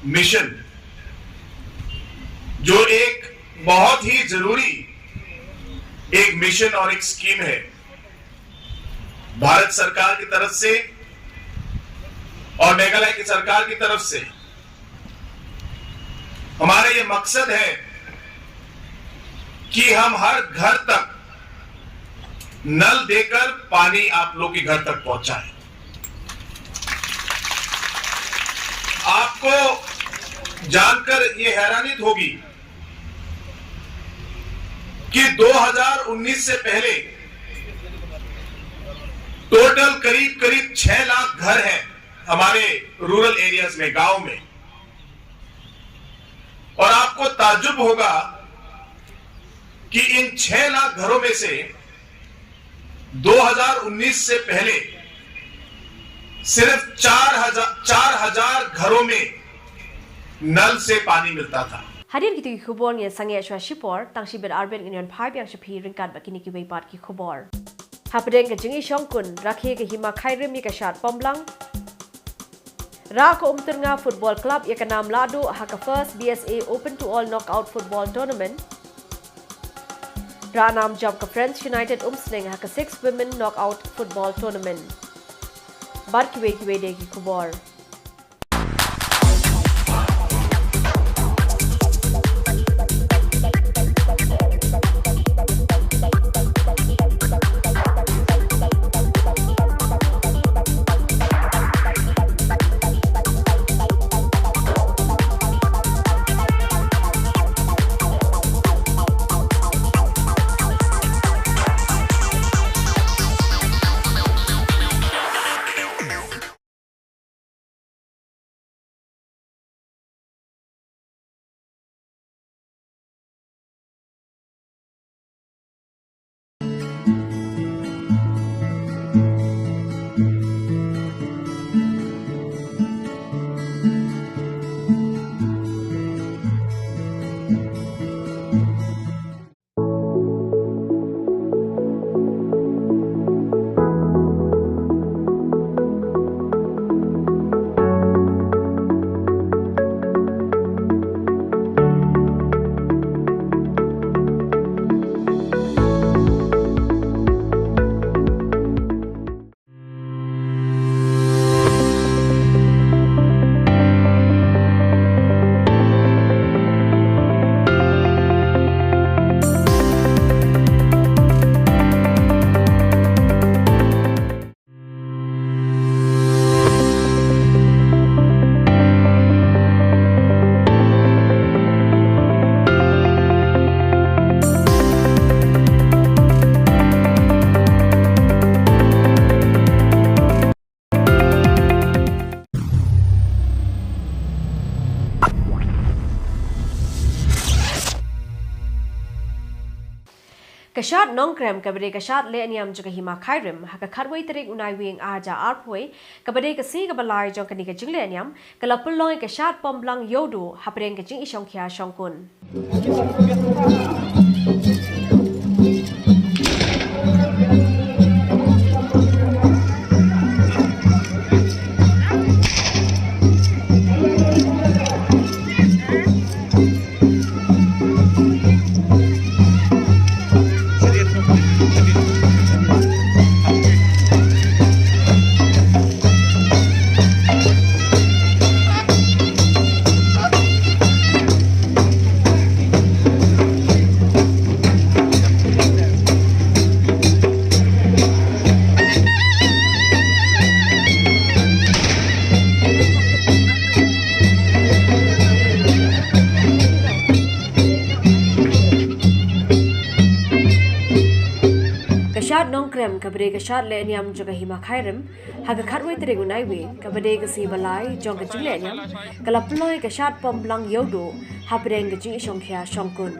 मिशन, जो एक बहुत ही जरूरी एक मिशन और एक स्कीम है, भारत सरकार की तरफ से और मेघालय की सरकार की तरफ से हमारा ये मकसद है कि हम हर घर तक नल देकर पानी आप लोग के घर तक पहुंचाएं। आपको जानकर ये हैरानियत होगी कि दो हज़ार उन्नीस से पहले टोटल करीब करीब छह लाख घर हैं हमारे रूरल एरियाज में, गांव में। और आपको ताज्जुब होगा कि इन छह लाख घरों में से दो हज़ार उन्नीस से पहले सिर्फ चार हज़ार, चार हज़ार घरों में नल से पानी मिलता था। Hadien kito ki khubor ngin sangeh shuwa shipor, tang shibit arbiang ngin ïa pynpaw biang sha phi ryngkat bad kine kiwei pat ki khubor. Hapdeng ka jingïashongkun rakhe ka hima Khyrim ïa ka shad Pomblang. Rah ka Umturnga Football Club ïa ka nam lahduh ha ka First B S A Open to All Knockout Football Tournament. Rah nam jop ka Friends United Umsning ha ka Six Women Knockout Football Tournament. Bad kiwei kiwei de ki khubor. Ka shad Nongkrem kaba dei ka shad leh niam jong ka Hima Khyrim ha ka khatwei tarik u Naiwieng ar hajar arphew, kaba dei ka sngi kaba lai jong kane ka jingleh niam, ka la pynlong ïa ka shad Pomblang Ïewduh hapdeng ka jingïashongkhia shongkun. Ka shad Nongkrem kaba dei ka shad leh niam jong ka Hima Khyrim ha ka khatwei tarik u Naiwieng kaba dei ka sngi ba lai jong ka jingleh niam, ka la pynlong ïa ka shad Pomblang Ïewduh hapdeng ka jingïashongkhia shongkun.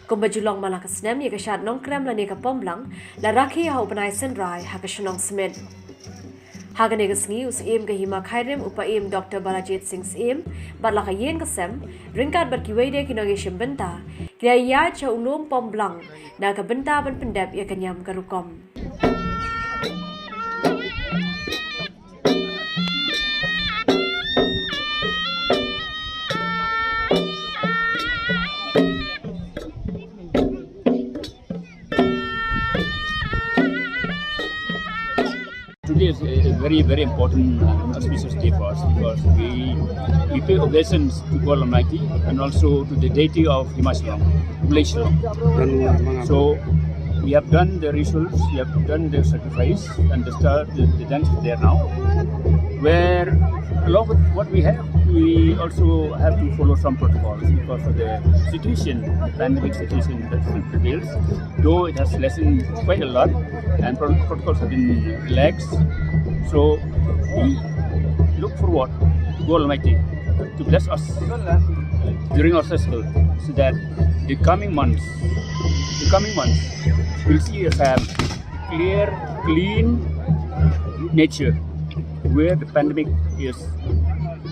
Kumba ju long man la ka snem, ïa ka shad Nongkrem lane ka Pomblang la rakhe ha u bnai Synrai ha ka shnong Smit. Ha kane ka sngi u Syiem ka Hima Khyrim u Paiem Doctor Balajied Singh Syiem bad la ka ïing ka sem ryngkat bad kiwei de ki nongïashim bynta ki la ïaid sha u lum Pomblang na ka bynta ban pyndep ïa ka niam ka rukom. Today is a very, very important and auspicious day for us because we, we pay obeisance to God Almighty and also to the deity of Hima Shillong, Village Shillong. So we have done the rituals, we have done the sacrifice, and the star, the, the dance is there now. Where along with what we have, we also have to follow some protocols because of the situation, pandemic situation that still prevails. Though it has lessened quite a lot, and pro-, protocols have been relaxed. So we look forward to God Almighty to bless us during our festival, so that the coming months, the coming months, we'll see a, um, clear, clean nature where the pandemic is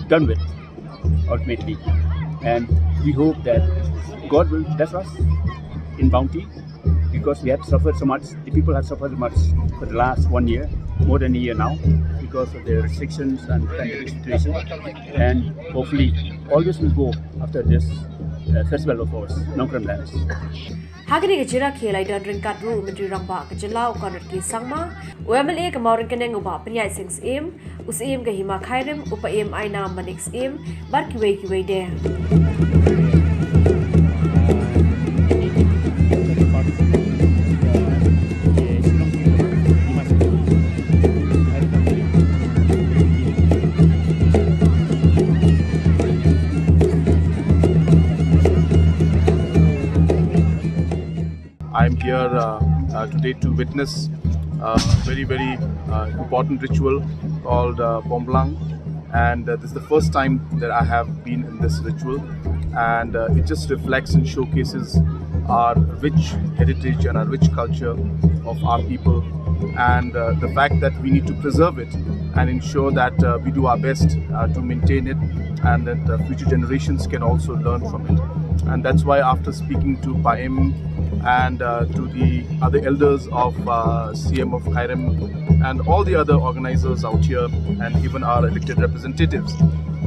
done with ultimately. And we hope that God will bless us in bounty because we have suffered so much. The people have suffered much for the last one year, more than a year now, because of the restrictions and pandemic situation. And hopefully, all this will go after this, uh, festival of ours, Nongkrem Dance. Ha kane ka jingrakhe la ïadon ryngkat ruh u Myntri Rangbah ka jylla u Conrad K Sangma, u M L A ka Mawryngkneng u Bah Pynïaid Sing Syiem, u Syiem ka Hima Khyrim, u Paiem Ainam Manik Syiem, bad kiwei kiwei de. I'm here uh, uh, today to witness a very, very uh, important ritual called uh, Pomblang. And uh, this is the first time that I have been in this ritual. And uh, it just reflects and showcases our rich heritage and our rich culture of our people. And uh, the fact that we need to preserve it and ensure that uh, we do our best uh, to maintain it and that uh, future generations can also learn from it. And that's why, after speaking to Paem and uh, to the other elders of uh, C M of Khyrim and all the other organizers out here and even our elected representatives,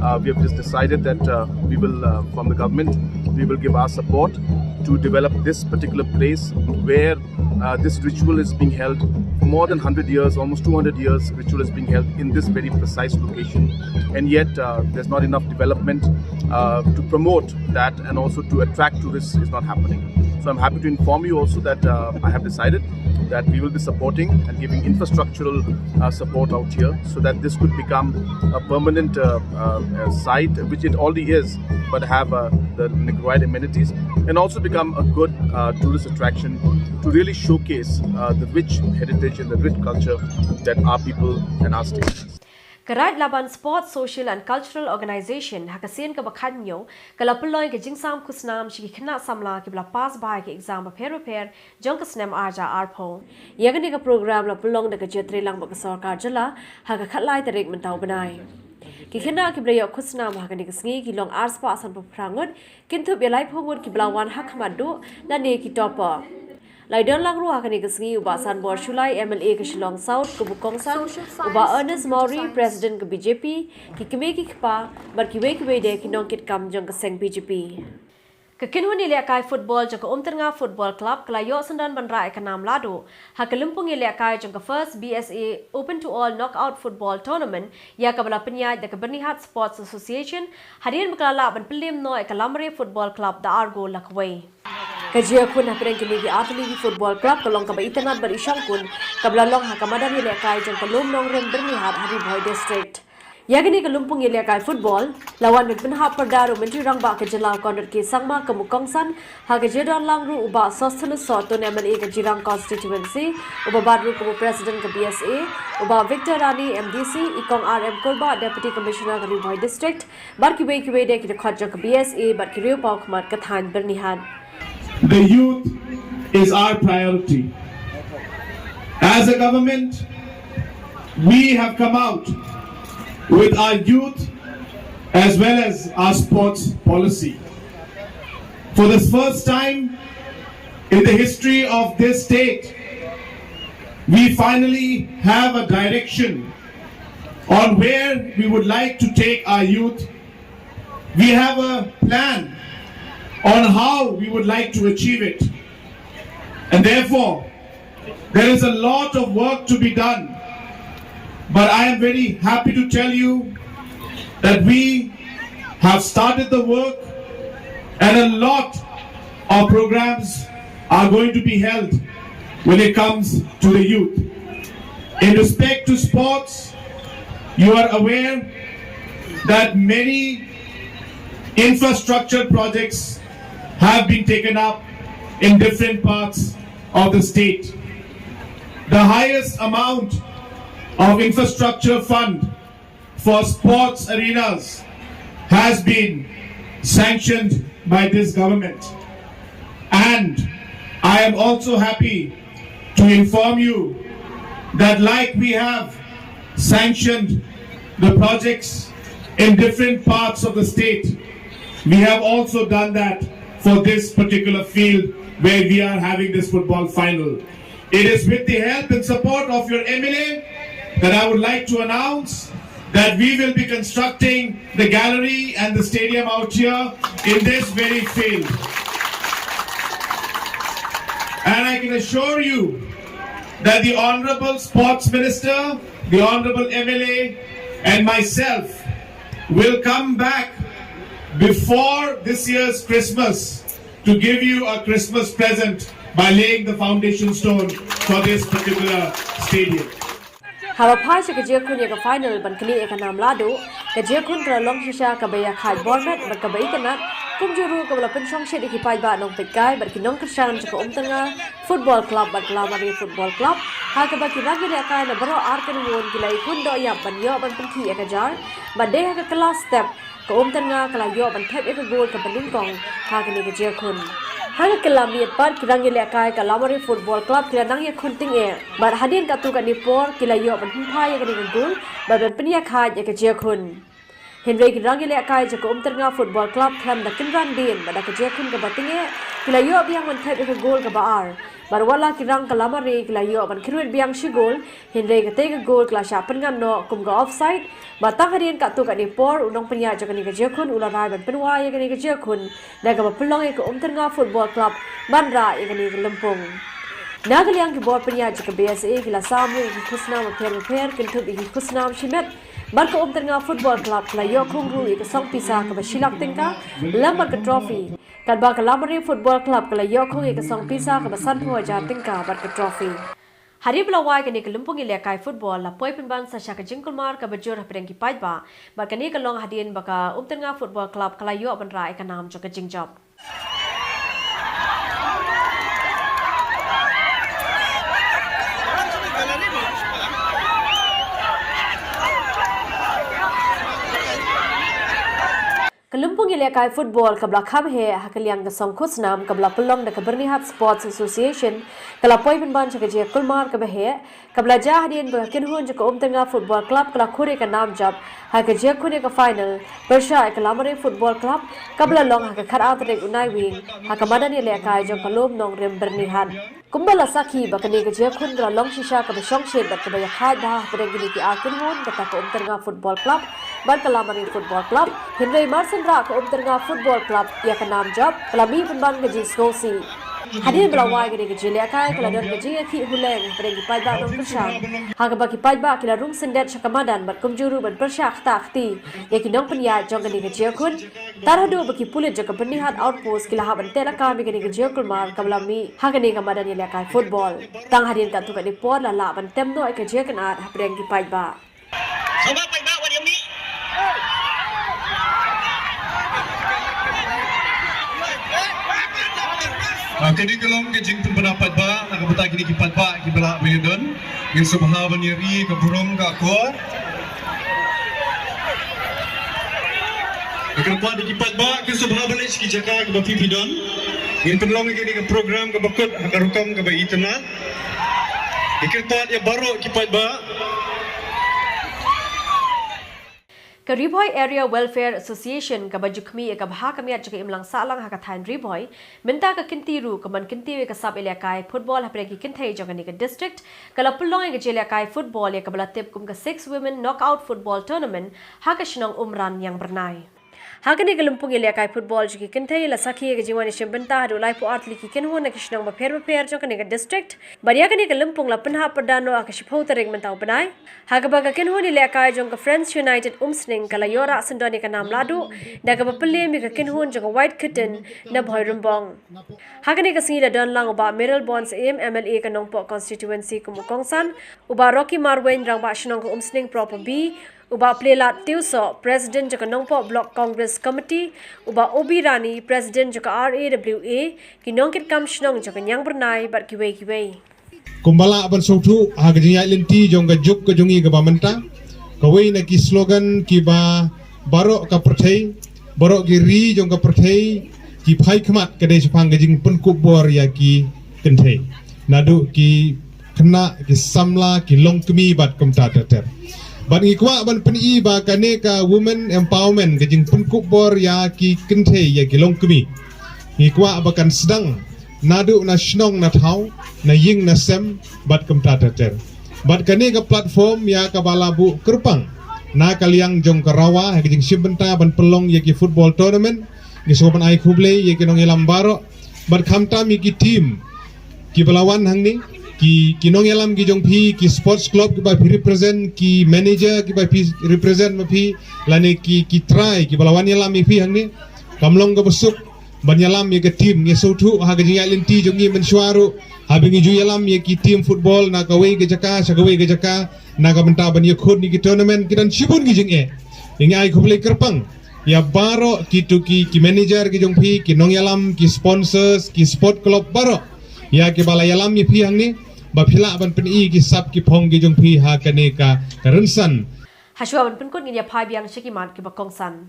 uh, we have just decided that uh, we will, uh, from the government, we will give our support to develop this particular place where uh, this ritual is being held for more than one hundred years, almost two hundred years, ritual is being held in this very precise location. And yet, uh, there's not enough development uh, to promote that and also to attract tourists is not happening. So I'm happy to inform you also that uh, I have decided that we will be supporting and giving infrastructural uh, support out here so that this could become a permanent uh, uh, uh, site, which it already is, but have uh, the required amenities and also become a good uh, tourist attraction to really showcase uh, the rich heritage and the rich culture that our people and our state has. Ka Raid Laban Sports Social and Cultural Organization ha ka sien kaba khatñiew ka la pynlong ïa ka jingsam khusnam sha ki khynnah samla kiba la pass bha ïa ka exam bapher bapher jong ka snem ar hajar arphew. Ïa kane ka program la pynlong da ka jingïatreilang bad ka sorkar jylla ha ka khatlai tarik mynta u bnai. Ki khynnah kiba la ïoh khusnam ha kane ka sngi ki long arspah sanphew phra ngut, kynthup ïa laiphew ngut kiba la wan ha khmat duh lane ki topper. La ïadon lang ruh ha kane ka sngi u Bah Sanbor Shullai, M L A ka Shillong South, kum u kongsan, u Bah Ernest Mawrie, President ka B J P, ki kmie ki kpa bad kiwei kiwei de ki nongkitkam jong ka seng B J P. Ka kynhun ïalehkai football jong ka Umtyrnga Football Club ka la ïoh syndon ban rah ïa ka nam lahduh ha ka lympung ïalehkai jong ka First B S A Open to All Knockout Football Tournament, ïa kaba la pynïaid da ka Byrnihat Sports Association hadien ba ka la lah ban pynliem noh ïa ka Lamre Football Club da ar gol la kawei. Ka jingïakhun hapdeng kine ki artylli ki football club ka long kaba itynnad bad ishongkun kaba la long ha ka madan ïalehkai jong ka Lum Nongrim Byrnihat ha Ri Bhoi District. Ïa kane ka lympung ïalehkai football la wan ban pynhap pyrda da u Myntri Rangbah ka jylla Conrad K Sangma kum u kongsan, ha ka jingdon lang ruh u Bah Sosthenes Sohtun, M L A ka Jirang Constituency, uba bat ruh kum u President ka B S A, u Bah Victor Rani, M D C, i Kong R M Kurbah, Deputy Commissioner ka Ri Bhoi District, bad kiwei kiwei de ki dkhot jong ka B S A bad ki riewpawkhmat ka thaiñ Byrnihat. The youth is our priority. As a government, we have come out with our youth as well as our sports policy. For the first time in the history of this state, we finally have a direction on where we would like to take our youth. We have a plan on how we would like to achieve it. And therefore, there is a lot of work to be done. But I am very happy to tell you that we have started the work, and a lot of programs are going to be held when it comes to the youth. In respect to sports, you are aware that many infrastructure projects have been taken up in different parts of the state. The highest amount of infrastructure fund for sports arenas has been sanctioned by this government. And I am also happy to inform you that, like we have sanctioned the projects in different parts of the state, we have also done that for this particular field where we are having this football final. It is with the help and support of your M L A that I would like to announce that we will be constructing the gallery and the stadium out here in this very field. And I can assure you that the Honorable Sports Minister, the Honorable M L A, and myself will come back before this year's Christmas to give you a Christmas present by laying the foundation stone for this particular stadium. Haba phai sha ka jingkhun ïa ka final ban knieh ïa ka nam lahduh, ka jingkhun ka la long shisha kaba ïakhaid bormet bad kaba itynnad, kumjuh ruh kaba la pynshongshit ïa ki paidbah nongpeitkai bad ki nongkyrshan jong ka Umtyrnga Football Club bad ka Lamare Football Club, ha kaba ki nongïalehkai na baroh ar kynhun ki la ïakhun doh ïap ban ïoh ban pynkhih ïa ka jar, bad dei ha ka kylla step ka Umtyrnga ka la ïoh ban thep ïa ka gol kaba nyngkong ha kane ka jingkhun. Ha ka kylla miet pat ki nongïalehkai ka Lamare Football Club ki la nang ïakhun tyngeh bad hadien katto katne por ki la ïoh ban pynphai ïa kane ka gol bad ban pynïakhaid ïa ka jingkhun. Hynrei ki nongïalehkai jong ka Umtyrnga Football Club khlem da kynran dien bad ha ka jingkhun kaba tyngeh ki la ïoh biang ban thep ïa ka gol kaba ar bad wat la ki rang ka Lamare ki la ïoh ban kyrwit biang shi gol, hynrei katei ka gol ka la shah pynngat noh kum ka offside, bad tang hadien katto katne por u nongpynïaid jong kane ka jingkhun u la rai ban pynwai ïa kane ka jingkhun da kaba pynlong ïa ka Umtyrnga Football Club ban rah ïa kane ka lympung. Na ka liang ki bor pynïaid jong ka B S A ki la sam ïa ki khusnam bapher bapher kynthup ïa ki khusnam shimet bad ka Umtyrnga Football Club ka la ïoh khong ruh ïa ka song pisa kaba shi lak tyngka lem bad ka trophy. Katba ka Lamare Football Club ka la ïoh khong ïa ka song pisa kaba sanphew hajar tyngka bad ka trophy. Hadien ba la wai kane ka lympung ïalehkai football la poi pynban sa sha ka jingkulmar kaba jur hapdeng ki paidbah, bad kane ka long hadien ba ka Umtyrnga Football Club ka la ïoh ban rah ïa ka nam jong ka jingjop. Ka lympung ïalehkai football kaba la kham heh ha ka liang ka song khusnam kaba la pynlong da ka Byrnihat Sports Association ka la poi pynban sha ka jingkulmar kaba heh, kaba la jia hadien ba ka kynhun jong ka Umtyrnga Football Club ka la khur ïa ka nam jop ha ka jingkhun ïa ka final pyrshah ïa ka Lamare Football Club kaba la long ha ka khatar tarik u Naiwieng ha ka madan ïalehkai jong ka Lum Nongrim Byrnihat. Kumba la sakhi ba kane ka jingkhun ka la long shisha kaba shongshit bad kaba ïakhaid bha hapdeng kine ki ar kynhun kata ka Umtyrnga Football Club bad ka Lamare Football Club, hynrei mar shen rah ka Umtyrnga Football Club ïa ka nam jop ka la mih pynban ka jingsngewsih. Hadien ba la wai kane ka jingïalehkai ka la don ka jingïakhih huleng hapdeng ki paidbah nongkyrshan, ha kaba ki paidbah ki la rung syndet sha ka madan bad kumjuh ruh ban pyrshah ktah kti ïa ki nongpynïaid jong kane ka jingkhun. Tar haduh ba ki pulit jong ka Byrnihat Outpost ki la hap ban teh lakam ïa kane ka jingkulmar kaba la mih ha kane ka madan ïalehkai football. Tang hadien katto katne por la lah ban tem noh ïa ka jingkynad hapdeng ki paidbah. Sngewbha paidbah wat ïa mih. Ah, kane ka long ka jingpynbna paidbah na ka bynta kine ki paidbah kiba lah ban ïadon. Ngin sngewbha ban ïa ri ka burom ka akor. Ïa kyrpad ïa ki paidbah ki sngewbha ban leit sha ki jaka kaba phi phi don. Ngin pynlong ïa kane ka program kaba kut ha ka rukom kaba itynnad. Ïa kyrpad ïa baroh ki paidbah. Ka Ri Bhoi Area Welfare Association kaba ju khmih ïa ka bha ka miat jong ka imlang sahlang ha ka thaiñ Ri Bhoi, mynta ka kynti ruh ka ban kyntiew ïa ka sap ïalehkai football hapdeng ki kynthei jong kane ka district, ka la pynlong ïa ka jingïalehkai football ïa kaba la tip kum ka Six Women Knockout Football Tournament ha ka shnong Umran Ïangbyrnai. Ha kane ka lympung ïalehkai football jong ki kynthei la sakhi ïa ka jingwan ïashim bynta haduh laiphew ar tylli ki kynhun na ki shnong bapher bapher jong kane ka district. Bad ïa kane ka lympung la pynhap pyrda noh ha ka shiphew tarik mynta u bnai, ha kaba ka kynhun ïalehkai jong ka Friends United Umsning ka la ïoh rah syndon ïa ka nam lahduh da kaba pynliem ïa ka kynhun jong ka White Curtain na Bhoirymbong. Ha kane ka sngi la don lang u Bah Mayralborn Syiem, M L A ka Nongpoh Constituency kum u kongsan, u Bah Rocky Marwein, Rangbah Shnong ka Umsning Proper B, u Bah Plelad Tiewsoh, President jong ka Nongpoh Block Congress Committee, u Bah Obi Rani, President jong ka R A W A, ki nongkitkam shnong jong ka Ïangbyrnai bad kiwei kiwei. Kumba lah ban sngewthuh ha ka jingïaid lynti jong ka juk ka jong ngi kaba mynta, kawei na ki slogan kiba baroh ka pyrthei, baroh ki ri jong ka pyrthei ki phai khmat ka dei shaphang ka jingpynkup bor ïa ki kynthei, naduh ki khynnah, ki samla, ki longkmie bad kumta ter ter. Bad ngi kwah ban pyni ba kane ka women empowerment, ka jingpynkup bor ïa ki kynthei, ïa ki longkmie, ngi kwah ba kan sdang naduh na shnong na thaw, na ïing na sem bad kumta ter ter. Bad kane ka platform ïa kaba la buh kyrpang na ka liang jong ka RAWA ha ka jingshim bynta ban pynlong ïa ki football tournament. Ngi sngewbha ban ai khublei ïa ki nongïalam baroh bad khamtam ïa ki team Ki ba la wan hangne, ki ki nongïalam ki jong phi, ki sports club ki ba phi represent, ki manager ki ba phi represent ma phi, lane ki ki trai ki ba la wan ïalam ïa phi hangne. Kam long ka ba suk ban ïalam ïa ka team, ngi sngewthuh ha ka jingïaid lynti jong ngi mynshuwa ruh, haba ngi ju ïalam ïa ki team football na kawei ka jaka sha kawei ka jaka, na ka bynta ban ïakhun ïa ki tournament, ki don shibun ki jingeh. Ngi ai khublei kyrpang ïa baroh kito ki ki manager ki jong phi, ki nongïalam, ki sponsors, ki sport club baroh, ïa ki ba la ïalam ïa phi hangne, ba phi lah ban pyni ki sap ki phong ki jong phi ha kane ka ka rynsan. Hashwa ban pynkut, ngin ïa phai biang sha ki mat ki ba kongsan.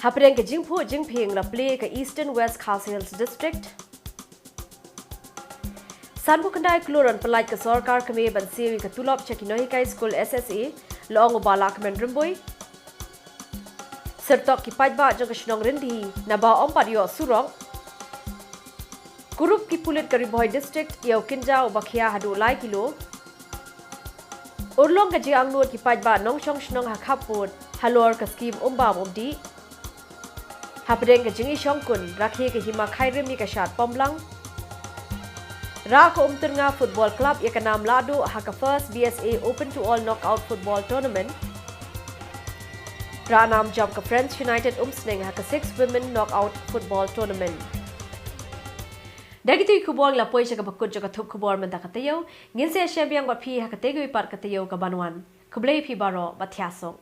Hapdeng ka jingphuh jingphieng la plie ka Eastern West Khasi Hills District. Sanphew khyndai klur yn pyllait ka sorkar kmie ban siew ïa ka tulop sha ki nonghikai skul S S A, la ong u Bah Lahkmen Rymbui. Syrtok ki paidbah jong ka shnong Ryndhi naba ym pat ïoh surok. Kurup ki pulit ka Ri Bhoi District ïa u kynja u ba khia haduh lai kilo. Urlong ka jingangnud ki paidbah nongshong shnong ha khappud halor ka skhim um bam um dih. Hapdeng ka jingïashongkun, rakhe ka hima Khyrim ïa ka shad Pamblang. Rah ka Umtyrnga Football Club ïa ka nam lahduh ha ka First B S A Open to All Knockout Football Tournament. Rah nam jam ka Friends United Umsning ha ka Six Women Knockout Football Tournament. Da kito ki khubor ngi la poi sha kaba kut jong ka thup khubor mynta ka taïew. Ngin sa ïashem biang bad phi ha katei kawei pat ka taïew kaban wan. Khublei phi baroh, bad thiah suk.